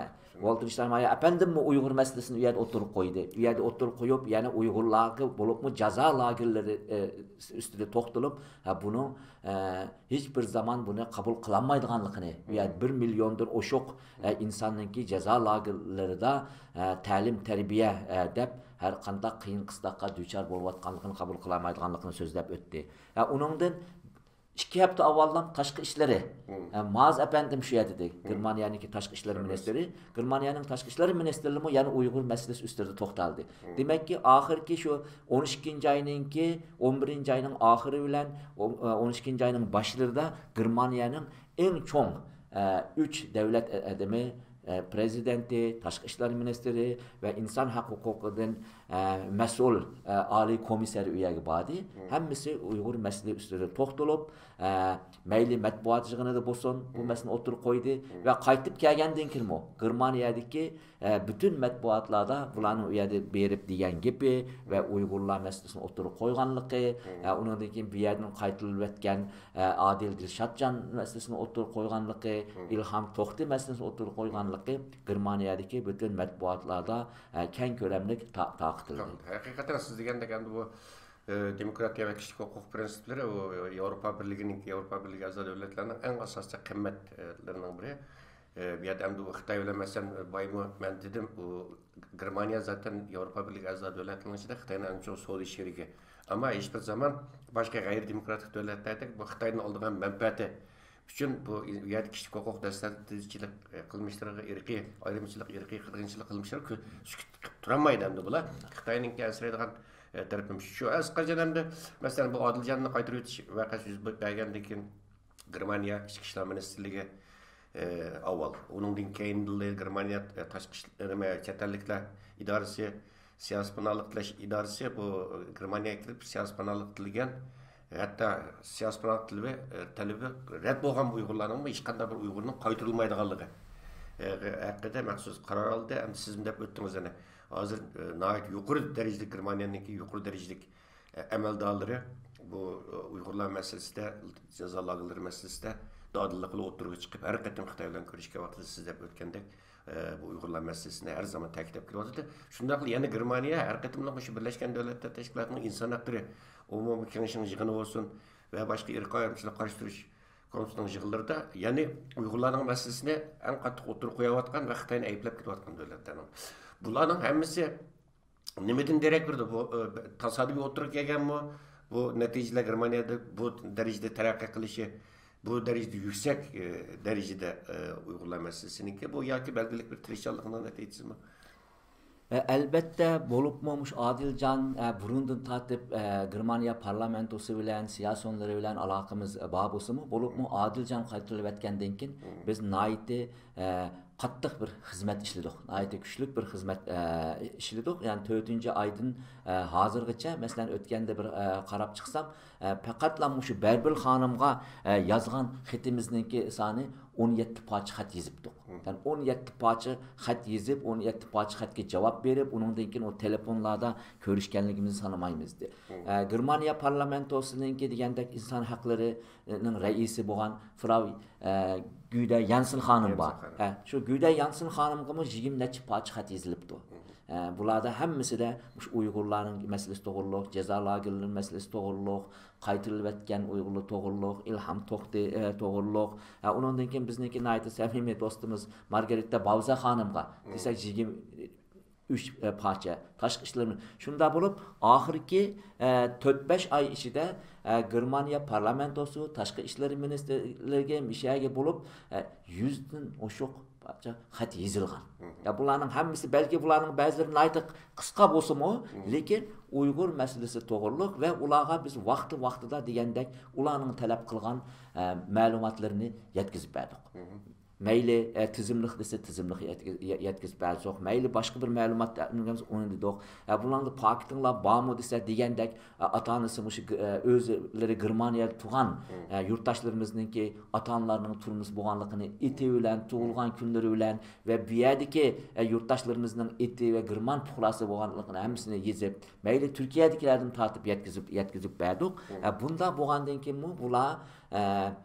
ۋالتېر شتاينمايېر ئەپەندىممۇ ئۇيغۇر مەسىلىسىنى ئۇ يەردە ئوتتۇرىغا قويدى. ئۇ يەردە ئوتتۇرىغا قويۇپ، يەنە ئۇيغۇرلارغا بولۇپمۇ جازا لاگېرلىرى ئۈستىدە توختىلىپ، بۇنىڭ ھېچ بىر زامان بۇنى قوبۇل قىلالمايدىغانلىقىنى، ئۇ يەردە بىر مىليوندىن ئوشۇق ئىنساننىڭكى جازا لاگېرلىرىدا تەلىم تەربىيە دەپ ھەر قانداق قىيىن قىستاققا دۇچار بولۇۋاتقانلىقىنى قوبۇل قىلالمايدىغانلىقىنى سۆزلەپ ئۆتتى. ئۇنىڭدىن ئىككى ھەپتە ئاۋۋاللا تاشقى ئىشلىرى، ئە، ماز ئەپەندىم شۇ يەردە ئىدى. گېرمانىيەنىڭكى تاشقى ئىشلار مىنىستىرى. گېرمانىيەنىڭ تاشقى ئىشلار مىنىستىرىمۇ يەنە ئۇيغۇر مەسىلىسى ئۈستىدە توختالدى. دېمەككى، ئاخىرقى شۇ ئون ئىككىنچى ئاينىڭكى، ئون بىرىنچى ئاينىڭ ئاخىرى بىلەن ئون، ئە، ئون ئىككىنچى ئاينىڭ باشلىرىدا گېرمانىيەنىڭ ئەڭ چوڭ، ئە، ئۈچ دۆلەت ئادىمى، ئە، پرېزىدېنتى، تاشقى ئىشلار مىنىستىرى ۋە ئىنسان ھەق ھوقۇقىدىن، ئە، مەسئۇل، ئە، ئالىي كومىسسارى ئۇ يەرگە باردى. ھەممىسى ئۇيغۇر مەسىلە ئۈستىدە توختىلىپ، ئە، مەيلى مەتبۇئات يىغىنىدا بولسۇن، بۇ مەسىلىنى ئوتتۇرىغا قويدى. ۋە قايتىپ كەلگەندىن كېيىنمۇ گېرمانىيەدىكى، ئە، پۈتۈن مەتبۇئاتلاردا بۇلارنىڭ ئۇ يەردە بېرىپ دېگەن گېپى ۋە ئۇيغۇرلار مەسىلىسىنى ئوتتۇرىغا قويغانلىقى، ئە، ئۇنىڭدىن كېيىن بۇ يەردىن قايتۇرۇلۇۋەتكەن، ئە، ئادىل دىلشاتجان مەسىلىسىنى ئوتتۇرىغا قويغانلىقى، ئىلھام توختى مەسىلىسىنى ئوتتۇرىغا قويغانلىقى گېرمانىيەدىكى پۈتۈن مەتبۇئاتلاردا، ئە، كەڭ كۆلەملىك تا-، تارقىتىلدى. ھەقىقەتەن سىز دېگەندەك، ئەمدى بۇ، ئە، دېموكراتىيە ۋە كىشىلىك ھوقۇق پىرىنسىپلىرى ئۇ ياۋروپا بىرلىكىنىڭ، ياۋروپا بىرلىكى ئەزا دۆلەتلەرنىڭ ئەڭ ئاساسىي قىممەتلىرىنىڭ بىرى. ئى، بۇ يەردە ئەمدى ئۇ خىتاي بىلەن، مەسىلەن، بايمۇ، مەن دېدىم، ئۇ گېرمانىيە زاتەن ياۋروپا بىرلىكى ئەزا دۆلەتلىرىنىڭ ئىچىدە خىتاينىڭ ئەڭ چوڭ سودا شېرىكى. ئەمما ھېچبىر زامان باشقا غەيرىي دېموكراتىك دۆلەتلەردەك بۇ خىتايدىن ئالىدىغان مەنپەئەتى ئۈچۈن بۇ يەردە كىشىلىك ھوقۇق دەستەنچىلىك قىلمىشلىرىغا، ئىرقىي ئايرىمچىلىق، ئىرقىي قىرغىنچىلىق قىلمىشلىرىغا كۆ-، سۈكۈت قىلىپ تۇرالمايدۇ ئەمدى بۇلار. خىتاينىڭكى ئەنسىرەيدىغان، ئە، تەرىپىمۇ شۇ. ئەسقەر جان ئەمدى، مەسىلەن، بۇ ئادىلجاننى قايتۇرۇۋېتىش ۋەقەسى يۈز بەرگەندىن كېيىن، گېرمانىيە ئىچكى ئىشلار مىنىستىرلىكى، ئە، ئاۋۋال، ئۇنىڭدىن كېيىن گېرمانىيە، ئە، تاشقى ئىشلار، نېمە، چەت ئەللىكلەر ئىدارىسى، سىياسىي پاناھلىق تىلەش ئىدارىسى بۇ گېرمانىيەگە كېلىپ سىياسىي پاناھلىق تىلىگەن، ھەتتا سىياسىي پاناھلىق تىلىۋى، تەلىپى رەت بولغان ئۇيغۇرلارنىڭمۇ ھېچقانداق بىر ئۇيغۇرنىڭ قايتۇرۇلمايدىغانلىقى، ئە، ھەققىدە مەخسۇس قارار ئالدى. ئەمدى سىزمۇ دەپ ئۆتتىڭىز يەنە. ھازىر، ئە، ناھايىتى يۇقىرى دەرىجىلىك، گېرمانىيەنىڭكى يۇقىرى دەرىجىلىك، ئە، ئەمەلدارلىرى بۇ، ئە، ئۇيغۇرلار مەسىلىسىدە، جازا لاگېرلىرى مەسىلىسىدە دادىللىق بىلەن ئوتتۇرىغا چىقىپ، ھەر قېتىم خىتاي بىلەن كۆرۈشكەن ۋاقتىدا سىز دەپ ئۆتكەندەك، ئە، بۇ ئۇيغۇرلار مەسىلىسىنى ھەر زامان تەكىتلەپ كېلىۋاتىدۇ. شۇنداقلا يەنە گېرمانىيە ھەر قېتىملىق مۇشۇ بىرلەشكەن دۆلەتلەر تەشكىلاتىنىڭ ئىنسان ھەقلىرى ئومۇمىي كېڭىشىنىڭ يىغىنى بولسۇن ۋە باشقا ئىرقىي ئايرىمچىلىققا قارشى تۇرۇش كومىتېتىنىڭ يىغىنلىرىدا يەنى ئۇيغۇرلارنىڭ مەسىلىسىنى ئەڭ قاتتىق ئوتتۇرىغا قويۇۋاتقان ۋە خىتاينى ئەيىبلەپ كېتىۋاتقان دۆلەتلەرنىڭ. بۇلارنىڭ ھەممىسى نېمىدىن دېرەك بېرىدۇ؟ بۇ، ئە، تاسادىپىي ئوتتۇرىغا كەلگەنمۇ؟ بۇ نەتىجىلەر گېرمانىيەدە بۇ دەرىجىدە تەرەققىي قىلىشى، بۇ دەرىجىدە يۈكسەك، ئە، دەرىجىدە، ئە، ئۇيغۇرلار مەسىلىسىنىڭكى بۇ ياكى بەلگىلىك بىر تىرىشچانلىقنىڭ نەتىجىسىمۇ؟ ئە، ئەلبەتتە، بولۇپمۇ مۇشۇ ئادىلجان، ئە، بۇرۇندىن تارتىپ، ئە، گېرمانىيە پارلامېنتوسى بىلەن، سىياسىيونلىرى بىلەن ئالاقىمىز، ئە، بار بولسىمۇ، بولۇپمۇ ئادىلجان قايتۇرۇلۇۋەتكەندىن كېيىن بىز ناھايىتى، ئە، قاتتىق بىر خىزمەت ئىشلىدۇق. ناھايىتى كۈچلۈك بىر خىزمەت، ئە، ئىشلىدۇق. يەنى تۆتىنچى ئايدىن، ئە، ھازىرغىچە، مەسىلەن، ئۆتكەندە بىر، ئە، قاراپ چىقسام، ئە، پەقەتلا مۇشۇ بەربىل خانىمغا، ئە، يازغان خېتىمىزنىڭكى سانى ئون يەتتە پارچە خەت يېزىپتۇق. يەنى ئون يەتتە پارچە خەت يېزىپ، ئون يەتتە پارچە خەتكە جاۋاب بېرىپ، ئۇنىڭدىن كېيىن ئۇ تېلېفونلاردا كۆرۈشكەنلىكىمىزنى سانىمايمىز. ئە، گېرمانىيە پارلامېنتوسىنىڭكى دېگەندەك ئىنسان ھەقلىرىنىڭ رەئىسى بولغان فراۋ، ئە، گۈدە يانسېن خانىم بار. يانسېن خانىم. ئە، شۇ گۈدە يانسېن خانىمغىمۇ يىگىرمە نەچچە پارچە خەت يېزىلىپتۇ. ئە، بۇلاردا ھەممىسىدە مۇشۇ ئۇيغۇرلارنىڭ مەسىلىسى توغرۇلۇق، جازا لاگېرلىرى مەسىلىسى توغرۇلۇق، قايتۇرۇلۇۋەتكەن ئۇيغۇرلار توغرۇلۇق، ئىلھام توختى، ئە، توغرۇلۇق. ئە، ئۇنىڭدىن كېيىن بىزنىڭكى ناھايىتى سەمىمىي دوستىمىز مارگارىتا باۋزا خانىمغا دېسەك، يىگىرمە ئۈچ، ئە، پارچە. تاشقى ئىشلار مىنىستىرى. شۇنداق بولۇپ، ئاخىرقى، ئە، تۆت بەش ئاي ئىچىدە، ئە، گېرمانىيە پارلامېنتوسى، تاشقى ئىشلار مىنىستىرلىرىگە، مىشەگە بولۇپ، ئە، يۈزدىن ئوشۇق پارچە خەت يېزىلغان. يا، بۇلارنىڭ ھەممىسى، بەلكى بۇلارنىڭ بەزىلىرى ناھايىتى قىسقا بولسىمۇ، لېكىن ئۇيغۇر مەسىلىسى توغرۇلۇق ۋە ئۇلارغا بىز ۋاقتى ۋاقتىدا دېگەندەك ئۇلارنىڭ تەلەپ قىلغان، ئە، مەلۇماتلىرىنى يەتكۈزۈپ بەردۇق. مەيلى، ئە، تىزىملىق دېسە، تىزىملىق يەتكۈز-، يە-، يەتكۈزۈپ بەردۇق. مەيلى باشقا بىر مەلۇمات ئە-، ئۇنى دېدۇق. ئە، بۇلاردا پاكىتىڭلار بارمۇ دېسە، دېگەندەك، ئە، ئاتا-ئانىسى مۇشۇ گ-، ئە، ئۆزلىرى گېرمانىيەدە تۇغان، ئە، يۇرتداشلىرىمىزنىڭكى ئاتا-ئانىلارنىڭ تۈرمىسى بولغانلىقىنى، ئېتى بىلەن، تۇغۇلغان كۈنلىرى بىلەن ۋە بۇ يەردىكى، ئە، يۇرتداشلىرىمىزنىڭ ئېتى ۋە گېرمان پۇقراسى بولغانلىقىنى ھەممىسىنى يېزىپ، مەيلى تۈركىيەدىكىلەردىن تارتىپ يەتكۈزۈپ، يەتكۈزۈپ بەردۇق. ئە، بۇنداق بولغاندىن كېيىنمۇ بۇلار، ئە،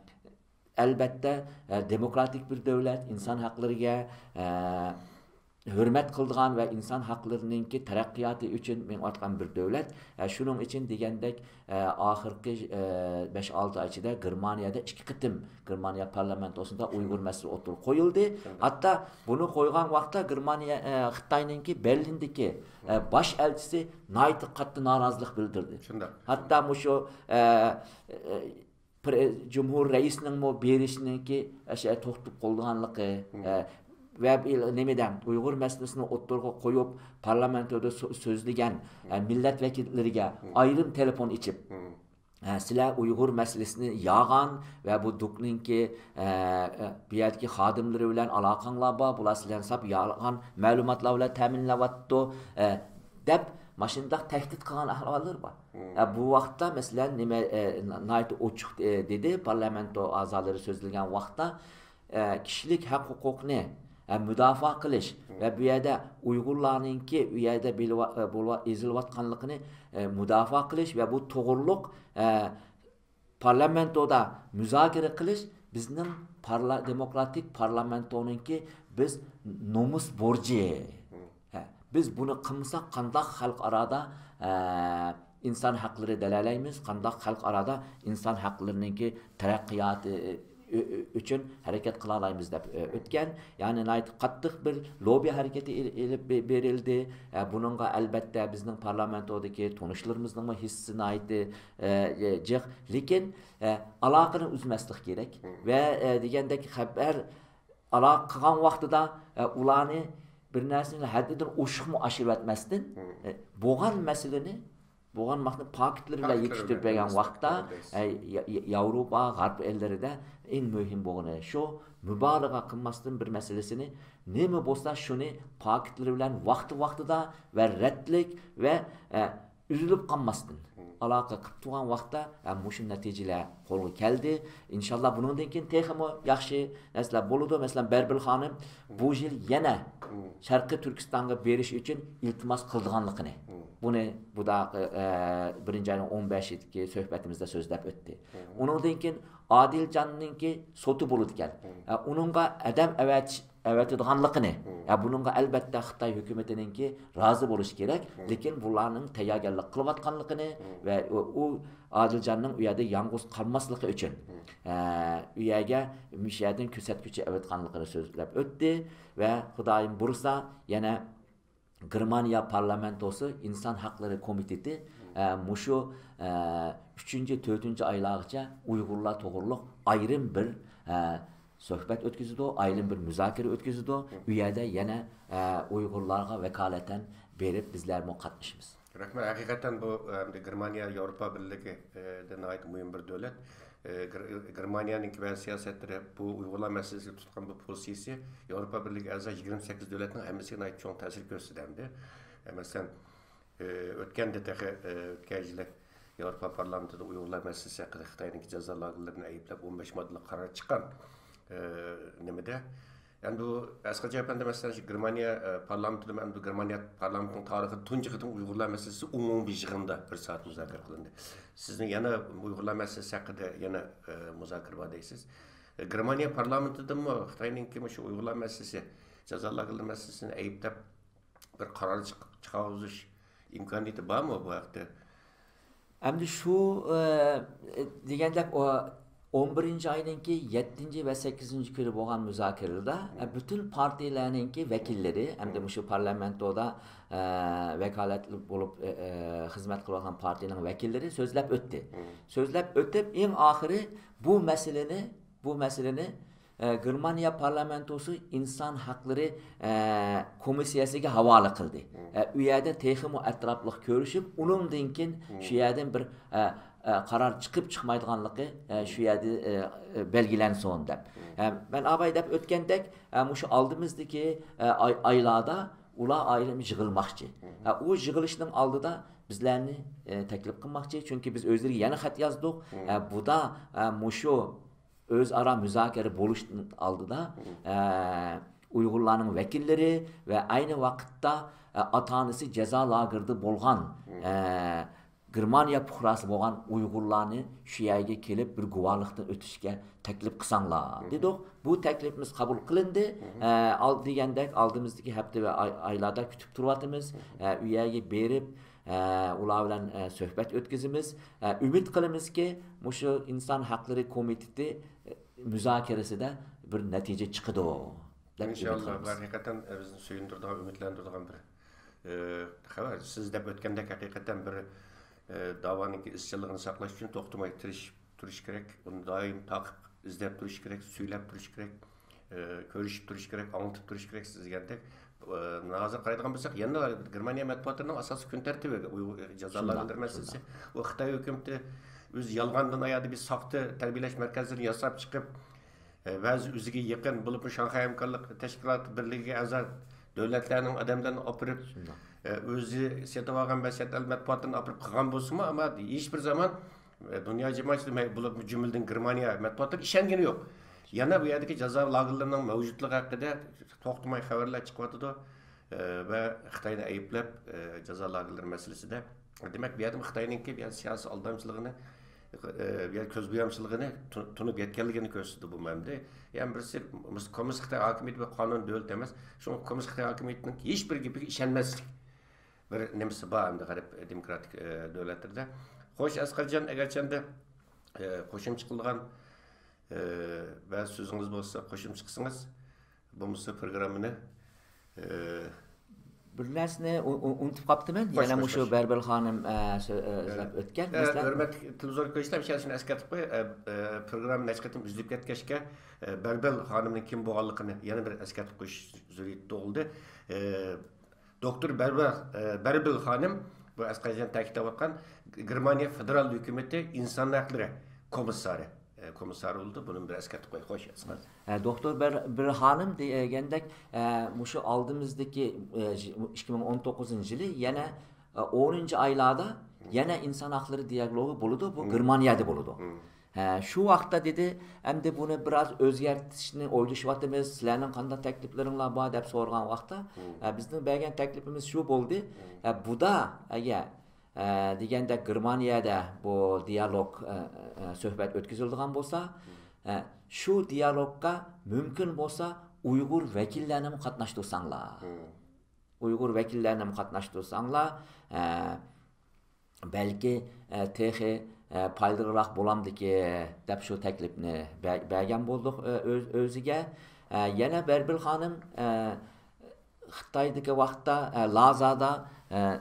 ئەلبەتتە، ئە، دېموكراتىك بىر دۆلەت، ئىنسان ھەقلىرىگە، ئە، ھۆرمەت قىلىدىغان ۋە ئىنسان ھەقلىرىنىڭكى تەرەققىياتى ئۈچۈن مېڭىۋاتقان بىر دۆلەت. ئە، شۇنىڭ ئۈچۈن دېگەندەك، ئە، ئاخىرقى، ئە، بەش ئالتە ئاي ئىچىدە گېرمانىيەدە ئىككى قېتىم گېرمانىيە پارلامېنتوسىدا ئۇيغۇر مەسىلىسى ئوتتۇرىغا قويۇلدى. ھەتتا بۇنى قويغان ۋاقىتتا گېرمانىيە، ئە، خىتاينىڭكى بەرلىندىكى، ئە، باش ئەلچىسى ناھايىتى قاتتىق نارازىلىق بىلدۈردى. ھەتتا مۇشۇ، ئە، ئە، پىر-، جۇمھۇر رەئىسىنىڭمۇ بېرىشنىڭكى ئاشۇ توختىتىپ قويۇلغانلىقى، ئە، ۋە بىر نېمىدە ئۇيغۇر مەسىلىسىنى ئوتتۇرىغا قويۇپ، پارلامېنتودا سۆ-، سۆزلىگەن، ئە، مىللەت ۋەكىللىرىگە ئايرىم تېلېفون ئېچىپ، ئە، سىلەر ئۇيغۇر مەسىلىسىنى ياغان ۋە بۇ دۇكنىڭكى، ئە، ئە، بۇ يەردىكى خادىملىرى بىلەن ئالاقەڭلار بار، بۇلار سىلەرنى ساپ يالغان مەلۇماتلار بىلەن تەمىنلەۋاتىدۇ، ئە، دەپ ماشۇنداق تەھدىت قىلغان ئەھۋاللىرى بار. ئە، بۇ ۋاقىتتا، مەسىلەن، نېمە، ئە، ناھايىتى ئوچۇق، ئە، دېدى، پارلامېنتو ئەزالىرى سۆزلىگەن ۋاقىتتا، ئە، كىشىلىك ھەق ھوقۇقنى، ئە، مۇداپىئە قىلىش ۋە بۇ يەردە ئۇيغۇرلارنىڭكى ئۇ يەردە بىلىۋا-، ئە، بولۇۋا-، ئېزىلىۋاتقانلىقىنى، ئە، مۇداپىئە قىلىش ۋە بۇ توغرۇلۇق، ئە، پارلامېنتودا مۇزاكىرە قىلىش بىزنىڭ پارلا-، دېموكراتىك پارلامېنتونىڭكى بىز نومۇس بورجى. ھە، بىز بۇنى قىلمىساق، قانداق خەلقئارادا، ئە، ئىنسان ھەقلىرى دەلەلەيمىز، قانداق خەلقئارادا ئىنسان ھەقلىرىنىڭكى تەرەققىياتى، ئە، ئۈ-، ئۈ-، ئۈچۈن ھەرىكەت قىلالايمىز دەپ، ئۆ-، ئۆتكەن. يەنى ناھايىتى قاتتىق بىر لوببى ھەرىكىتى ئېلىپ بېرىلدى. ئە، بۇنىڭغا ئەلبەتتە بىزنىڭ پارلامېنتودىكى تونۇشلىرىمىزنىڭمۇ ھېسسىسى ناھايىتى، ئە، جىق. لېكىن، ئە، ئالاقىنى ئۈزمەسلىك كېرەك. ۋە، ئە، دېگەندەك خەۋەر ئالاقە قىلغان ۋاقتىدا، ئە، ئۇلارنى بىر نەرسىنى ھەددىدىن ئوشۇقمۇ ئاشۇرۇۋەتمەستىن، ئە، بولغان مەسىلىنى بولغان ۋاقىتنى پاكىتلىرى بىلەن يېتىشتۈرۈپ بەرگەن ۋاقىتتا، ئە، يا-، يا-، ياۋروپا، غەرب ئەللىرىدە ئەڭ مۇھىم بولغىنى شۇ، مۇبالىغە قىلماستىن بىر مەسىلىسىنى، نېمە بولسا شۇنى پاكىتلىرى بىلەن ۋاقتى ۋاقتىدا ۋە رەتلىك ۋە، ئە، ئۈزۈلۈپ قالماستىن ئالاقە قىلىپ تۇرغان ۋاقىتتا، ئە، مۇشۇ نەتىجىلەر قولغا كەلدى. ئىنشاللا بۇنىڭدىن كېيىن تېخىمۇ ياخشى نەرسىلەر بولىدۇ. مەسىلەن، بەربىل خانىم بۇ يىل يەنە شەرقىي تۈركىستانغا بېرىش ئۈچۈن ئىلتىماس قىلىدىغانلىقىنى، بۇنى بۇدا، ئە، بىرىنچى ئاينىڭ ئون بەشىدىكى سۆھبىتىمىزدە سۆزلەپ ئۆتتى. ئۇنىڭدىن كېيىن ئادىلجاننىڭكى سوتى بولىدىكەن. ئە، ئۇنىڭغا ئادەم ئەۋەتىش، ئەۋەتىدىغانلىقىنى، ئە، بۇنىڭغا ئەلبەتتە خىتاي ھۆكۈمىتىنىڭكى رازى بولۇشى كېرەك، لېكىن بۇلارنىڭ تەييارگەرلىك قىلىۋاتقانلىقىنى ۋە ئۇ، ئۇ ئادىلجاننىڭ ئۇ يەردە يالغۇز قالماسلىقى ئۈچۈن، ئە، ئۇ يەرگە مۇشۇ يەردىن كۆرسەتكۈچى ئەۋەتقانلىقىنى سۆزلەپ ئۆتتى ۋە خۇدايىم بۇيرۇسا يەنە گېرمانىيە پارلامېنتوسى ئىنسان ھەقلىرى كومىتېتى، ئە، مۇشۇ، ئە، ئۈچىنچى، تۆتىنچى ئايلارغىچە ئۇيغۇرلار توغرۇلۇق ئايرىم بىر، ئە، سۆھبەت ئۆتكۈزىدۇ، ئايرىم بىر مۇزاكىرە ئۆتكۈزىدۇ. ئۇ يەردە يەنە، ئە، ئۇيغۇرلارغا ۋاكالىتەن بېرىپ بىزلەرمۇ قاتنىشىمىز. رەھمەت. ھەقىقەتەن بۇ، ئەمدى گېرمانىيە ياۋروپا بىرلىكى، ئە، دە ناھايىتى مۇھىم بىر دۆلەت. ئە، گېر-، گېرمانىيەنىڭكى بەزى سىياسەتلىرى، بۇ ئۇيغۇرلار مەسىلىسىگە تۇتقان بۇ پوزىتسىيىسى ياۋروپا بىرلىكى ئەزا يىگىرمە سەككىز دۆلەتنىڭ ھەممىسىگە ناھايىتى چوڭ تەسىر كۆرسىتەمدى. ئە، مەسىلەن، ئە، ئۆتكەندە تېخى، ئە، ئۆتكەن يىلى ياۋروپا پارلامېنتىدا ئۇيغۇرلار مەسىلىسى ھەققىدە خىتاينىڭكى جازا لاگېرلىرىنى ئەيىبلەپ ئون بەش ماددىلىق قارار چىققان. ئە، نېمىدە؟ ئەمدى بۇ ئەسقەر ئەپەندى، مەسىلەن، شۇ گېرمانىيە، ئە، پارلامېنتىدا، ئەمدى گېرمانىيە پارلامېنتىنىڭ تارىخىدا تۇنجى قېتىم ئۇيغۇرلار مەسىلىسى ئومۇمىي يىغىندا بىر سائەت مۇزاكىرە قىلىندى. سىزنىڭ يەنە ئۇيغۇرلار مەسىلىسى ھەققىدە يەنە، ئە، مۇزاكىرە بار دەيسىز. ئە، گېرمانىيە پارلامېنتىدىمۇ خىتاينىڭكى مۇشۇ ئۇيغۇرلار مەسىلىسى، جازا لاگېرلىرى مەسىلىسىنى ئەيىبلەپ بىر قارار چىق-، چىقارغۇزۇش ئىمكانىيىتى بارمۇ بۇ ھەقتە؟ ئەمدى شۇ، ئە، دېگەندەك، ئۇ ئون بىرىنچى ئاينىڭكى يەتتىنچى ۋە سەككىزىنچى كۈنى بولغان مۇزاكىرىلەردە، ئە، پۈتۈن پارتىيىلەرنىڭكى ۋەكىللىرى، ئەمدى مۇشۇ پارلامېنتودا، ئە، ۋاكالەتلىك بولۇپ، ئە، ئە، خىزمەت قىلىۋاتقان پارتىيىنىڭ ۋەكىللىرى سۆزلەپ ئۆتتى. سۆزلەپ ئۆتۈپ، ئەڭ ئاخىرى بۇ مەسىلىنى، بۇ مەسىلىنى ئە، گېرمانىيە پارلامېنتوسى ئىنسان ھەقلىرى، ئە، كومىسسىيەسىگە ھاۋالە قىلدى. ئە، ئۇ يەردە تېخىمۇ ئەتراپلىق كۆرۈشۈپ، ئۇنىڭدىن كېيىن شۇ يەردىن بىر، ئە، ئە، قارار چىقىپ چىقمايدىغانلىقى، ئە، شۇ يەردە، ئە، ئە، بەلگىلەنسۇن دەپ. ئە، مەن ئاۋاي دەپ ئۆتكەندەك، ئە، مۇشۇ ئالدىمىزدىكى، ئە، ئاي-، ئايلاردا ئۇلار ئايرىم يىغىلماقچى. ئە، ئۇ يىغىلىشنىڭ ئالدىدا بىزلەرنى، ئە، تەكلىپ قىلماقچى، چۈنكى بىز ئۆزلىرىگە يەنە خەت يازدۇق. ئە، بۇدا، ئە، مۇشۇ ئۆزئارا مۇزاكىرە بولۇشتىن ئالدىدا، ئە، ئۇيغۇرلارنىڭ ۋەكىللىرى ۋە ئەينى ۋاقىتتا، ئە، ئاتا-ئانىسى جازا لاگېرىدا بولغان، ئە، گېرمانىيە پۇقراسى بولغان ئۇيغۇرلارنى شۇ يەرگە كېلىپ بىر گۇۋاھلىقتىن ئۆتۈشكە تەكلىپ قىلساڭلار، دېدۇق. بۇ تەكلىپىمىز قوبۇل قىلىندى. ئە، ئال-، دېگەندەك ئالدىمىزدىكى ھەپتە ۋە ئاي-، ئايلاردا كۈتۈپ تۇرۇۋاتىمىز. ئە، ئۇ يەرگە بېرىپ، ئە، ئۇلار بىلەن، ئە، سۆھبەت ئۆتكۈزىمىز. ئە، ئۈمىد قىلىمىزكى، مۇشۇ ئىنسان ھەقلىرى كومىتېتى، ئە، مۇزاكىرىسىدە بىر نەتىجە چىقىدۇ، دەپ ئۈمىد ئىنشاللا، بۇ قىلىمىز. ھەقىقەتەن، ئە، بىزنى سۆيۈندۈرىدىغان، ئۈمىدلەندۈرىدىغان بىر، ئە، خەۋەر. سىز دەپ ئۆتكەندەك، ھەقىقەتەن بىر، ئە، داۋانىڭكى ئىزچىللىقىنى ساقلاش ئۈچۈن توختىماي تىرىشىپ تۇرۇش كېرەك. ئۇنى دائىم تاقىپ، ئىزدەپ تۇرۇش كېرەك، سۈيلەپ تۇرۇش كېرەك، ئە، كۆرۈشۈپ تۇرۇش كېرەك، ئاڭلىتىپ تۇرۇش كېرەك سىز دېگەندەك. ئە، ھازىر قارايدىغان بولساق، يەنە گېرمانىيە مەتبۇئاتلىرىنىڭ ئاساسىي كۈن تەرتىپى ئۇيغۇر جازا شۇنداق، لاگېرلىرى مەسىلىسى. شۇنداق. ئۇ خىتاي ھۆكۈمىتى ئۆزى يالغاندىن ئاياغدا بىر ساختا تەربىيەلەش مەركەزلىرىنى ياساپ چىقىپ، ئە، بەزى ئۆزىگە يېقىن، بولۇپمۇ شاڭخەي ھەمكارلىق تەشكىلاتى بىرلىكىگە ئەزا دۆلەتلەرنىڭ ئادەملىرىنى ئاپىرىپ، شۇنداق. ئە، ئۆزى سېتىۋالغان بەزى چەت ئەل مەتبۇئاتلىرىنى ئاپىرىپ قىلغان بولسىمۇ، ئەمما ھېچبىر زامان، ئە، دۇنيا جامائەتچىلىكى، بولۇپمۇ جۈملىدىن گېرمانىيە مەتبۇئاتلىرىغا ئىشەنگىنى يوق. يەنە بۇ يەردىكى جازا لاگېرلىرىنىڭ مەۋجۇتلۇقى ھەققىدە توختىماي خەۋەرلەر چىقىۋاتىدۇ. ئە، ۋە خىتاينى ئەيىبلەپ، ئە، جازا لاگېرلىرى مەسىلىسىدە. دېمەك، بۇ يەردىمۇ خىتاينىڭكى بۇ يەردە سىياسىي ئالدامچىلىقىنى، ئە، بۇ يەردە كۆز بويامچىلىقىنى تۇ-، تونۇپ يەتكەنلىكىنى كۆرسىتىدۇ بۇ مەنبە. يەنە بىرسى، مۇس-، كوممۇنىست خىتاي ھاكىمىيىتى بىر قانۇن دۆلىتى ئەمەس. شۇڭا كوممۇنىست خىتاي ھاكىمىيىتىنىڭ ھېچ بىر گېپىگە ئىشەنمەسلىك بىر نېمىسى بار ئەمدى غەرب دېموكراتىك، ئە، دۆلەتلىرىدە. خوش، ئەسقەرجان، ئەگەرچەندە، ئە، قوشۇمچە قىلغان ئە، بەزى سۆزىڭىز بولسا قوشۇمچە قىلسىڭىز، بولمىسا پروگراممىنى، ئە، بىر نەرسىنى ئۇ- ئۇ- ئۇنتۇپ قاپتىمەن. خوش، يەنە خوش، مۇشۇ خوش. بەربىل خانىم ئە، سۆ- ئە، سۆزلەپ ئۆتكەن. ئە، مەسىلەن، ھۆرمەتلىك تېلېۋىزور كۆرگۈچىلەر، مۇشۇ نەرسىنى ئەسكەرتىپ قوياي. ئە، ئە، پروگرامما نەچچە قېتىم ئۈزۈلۈپ كەتكەچكە، ئە، بەربىل خانىمنىڭ كىم بولغانلىقىنى يەنە بىر ئەسكەرتىپ قويۇش زۆرۈرىيىتى تۇغۇلدى. ئە، دوكتور بەربىل، ئە، بەربىل خانىم، بۇ ئەسقەرجان تەكىتلەۋاتقان گېرمانىيە فېدېرال ھۆكۈمىتى ئىنسان ھەقلىرى كومىسسارى، ئە، كومىسسارى بولىدۇ. بۇنى بىر ئەسكەرتىپ قوياي. خوش، ئەسقەر. ئە، دوكتور بەر- بىر خانىم دېگەندەك، ئە، مۇشۇ ئالدىمىزدىكى ئە، ژ- ئىككى مىڭ ئون توققۇزىنچى يىلى يەنە ئە، ئونىنچى ئايلاردا يەنە ئىنسان ھەقلىرى دىيالوگى بولىدۇ. بۇ گېرمانىيەدە بولىدۇ. ھە، شۇ ۋاقىتتا دېدى، ئەمدى بۇنى بىراز ئۆزگەرتىشنى ئويلىشىۋاتىمىز، سىلەرنىڭ قانداق تەكلىپلىرىڭلار بار دەپ سورىغان ۋاقىتتا، ھە، بىزنىڭ بەرگەن تەكلىپىمىز شۇ بولدى. ھە، بۇدا ئەگەر ئە، دېگەندەك گېرمانىيەدە بۇ دىيالوگ ئە، ئە، سۆھبەت ئۆتكۈزۈلىدىغان بولسا، ئە، شۇ دىيالوگقا مۇمكىن بولسا ئۇيغۇر ۋەكىللەرنىمۇ قاتناشتۇرساڭلار. ئۇيغۇر ۋەكىللەرنىمۇ قاتناشتۇرساڭلار، ئە، بەلكى ئە، تېخى ئە، پايدىلىراق بولامدىكى دەپ شۇ تەكلىپنى بە- بەرگەن بولدۇق ئە، ئۆز- ئۆزىگە. ئە، يەنە بەربىل خانىم ئە، خىتايدىكى ۋاقىتتا ئە، لازادا ئە،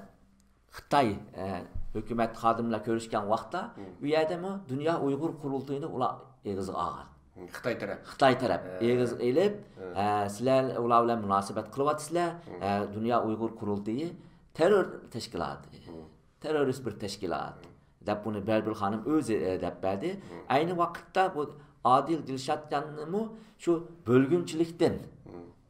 خىتاي ئە، ھۆكۈمەت خادىملار كۆرۈشكەن ۋاقىتتا ئۇ يەردىمۇ دۇنيا ئۇيغۇر قۇرۇلتىيىنى ئۇلار ئېغىزغا ئالغان. خىتاي تەرەپ. خىتاي تەرەپ ئېغىز ئېلىپ، ئە، سىلەر ئۇلار بىلەن مۇناسىۋەت قىلىۋاتىسىلەر، ئە، دۇنيا ئۇيغۇر قۇرۇلتىيى تېررور تەشكىلاتى، تېررورىست بىر تەشكىلات دەپ بۇنى بەربىل خانىم ئۆزى ئە، دەپ بەردى. ئەينى ۋاقىتتا بۇ ئادىل دىلشاتجاننىمۇ شۇ بۆلگۈنچىلىكتىن،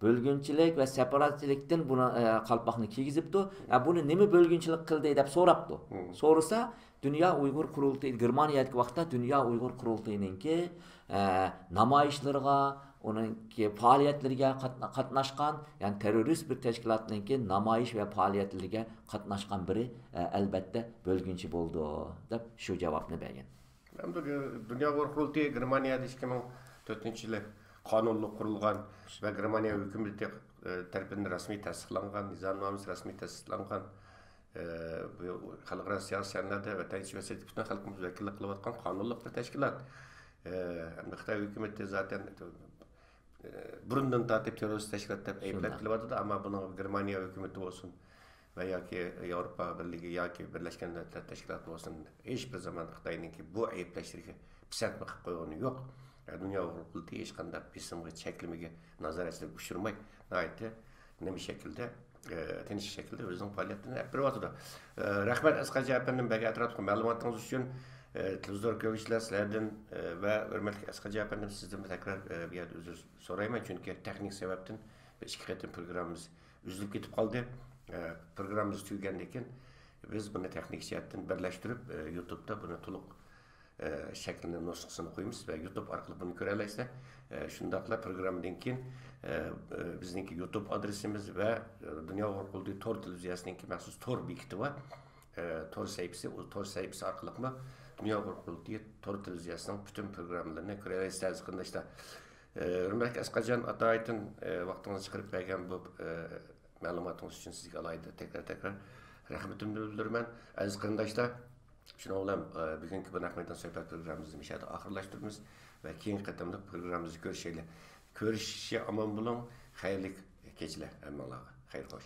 بۆلگۈنچىلىك ۋە سېپاراتچىلىكتىن بۇنى ئە، قالپاقنى كىيگۈزۈپتۇ. ئە، بۇنى نېمە بۆلگۈنچىلىك قىلدى دەپ سوراپتۇ. سورىسا، دۇنيا ئۇيغۇر قۇرۇلتىيى، گېرمانىيەدىكى ۋاقىتتا دۇنيا ئۇيغۇر قۇرۇلتىيىنىڭكى ئە، نامايىشلىرىغا، ئۇنىڭكى پائالىيەتلىرىگە قاتنا- قاتناشقان، يەنى تېررورىست بىر تەشكىلاتنىڭكى نامايىش ۋە پائالىيەتلىرىگە قاتناشقان بىرى ئە، ئەلبەتتە بۆلگۈنچى بولىدۇ دەپ شۇ جاۋابنى بەرگەن. ئەمدى دۇنيا ئۇيغۇر قۇرۇلتىيى گېرمانىيەدە ئىككى مىڭ تۆتىنچى يىلى قانۇنلۇق قۇرۇلغان ۋە گېرمانىيە ھۆكۈمىتى ئە، تەرىپىدىن رەسمىي تەستىقلانغان، نىزامنامىسى رەسمىي تەستىقلانغان، ئە، بۇ خەلقئارا سىياسىي سەھنىلەردە ۋەتەن ئىچى ۋە سىرتى پۈتۈن خەلقىمىز ۋەكىللىك قىلىۋاتقان قانۇنلۇق بىر تەشكىلات. ئە، ئەمدى خىتاي ھۆكۈمىتى زاتەن ئە، بۇرۇندىن تارتىپ تېررورىست تەشكىلات دەپ ئەيىبلەپ كېلىۋاتىدۇ، ئەمما بۇنىڭغا گېرمانىيە ھۆكۈمىتى بولسۇن ۋە ياكى ياۋروپا بىرلىكى ياكى بىرلەشكەن دۆلەتلەر تەشكىلاتى بولسۇن، ھېچ بىر زامان خىتاينىڭكى بۇ ئەيىبلەشلىرىگە پىسەنتمۇ قىلىپ قويغىنى يوق. دۇنيا ئۇيغۇر قۇرۇلتىيى ھېچقانداق بېسىمغا، چەكلىمىگە، نازارەتچىلىككە ئۇچرىماي، ناھايىتى نېمە شەكىلدە، ئە، تىنچ شەكىلدە ئۆزىنىڭ پائالىيەتلىرىنى ئېلىپ بېرىۋاتىدۇ. ئە، رەھمەت ئەسقەر جان ئەپەندىم، بەرگەن ئەتراپلىق مەلۇماتىڭىز ئۈچۈن. ئە، تېلېۋىزور كۆرگۈچىلەر، سىلەردىن، ئە، ۋە ھۆرمەتلىك ئەسقەر جان ئەپەندىم، سىزدىن تەكرار، ئە، بۇ يەردە ئۈزۈر سورايمەن، چۈنكى تېخنىك سەۋەبتىن بىر ئىككى قېتىم پروگراممىمىز ئۈزۈلۈپ كېتىپ قالدى. ئە، پروگراممىمىز تۈگىگەندىن كېيىن بىز بۇنى تېخنىك جەھەتتىن بىرلەشتۈرۈپ، ئە، يۇتۇبتا بۇنى تولۇق، ئە، شەكلىنى، نۇسخىسىنى قويىمىز ۋە يۇتۇب ئارقىلىق بۇنى كۆرەلەيسىلەر. ئە، شۇنداقلا پروگراممىدىن كېيىن، ئە، ئە، بىزنىڭكى يۇتۇب ئادرېسىمىز ۋە، ئە، دۇنيا ئۇيغۇر قۇرۇلتىيى تور تېلېۋىزىيەسىنىڭكى مەخسۇس تور بېكىتى بار. ئە، تور سەھىپىسى، ئۇ تور سەھىپىسى ئارقىلىقمۇ دۇنيا ئۇيغۇر قۇرۇلتىيى تور تېلېۋىزىيەسىنىڭ پۈتۈن پروگراممىلىرىنى كۆرەلەيسىلەر، ئەزىز قېرىنداشلار. ئە، ھۆرمەتلىك ئەسقەرجان ئاتايىتىن، ئە، ۋاقتىڭىزنى چىقىرىپ بەرگەن بۇ، ئە، مەلۇماتىڭىز ئۈچۈن سىزگە ئالاھىدە تەكرار، تەكرار رەھمىتىمنى بىلدۈرىمەن. ئەزىز قېرىنداشلار، شۇنىڭ بىلەن، ئە، بۈگۈنكى بۇ نەق مەيدان سۆھبەت پروگراممىمىزنى مۇشۇ يەردە ئاخىرلاشتۇرىمىز ۋە كېيىنكى قېتىملىق پروگراممىمىزدا كۆرۈشەيلى. كۆرۈشۈشكىچە ئامان بولۇڭ، خەيرلىك كېچىلەر ھەممىڭلارغا. خەير خوش.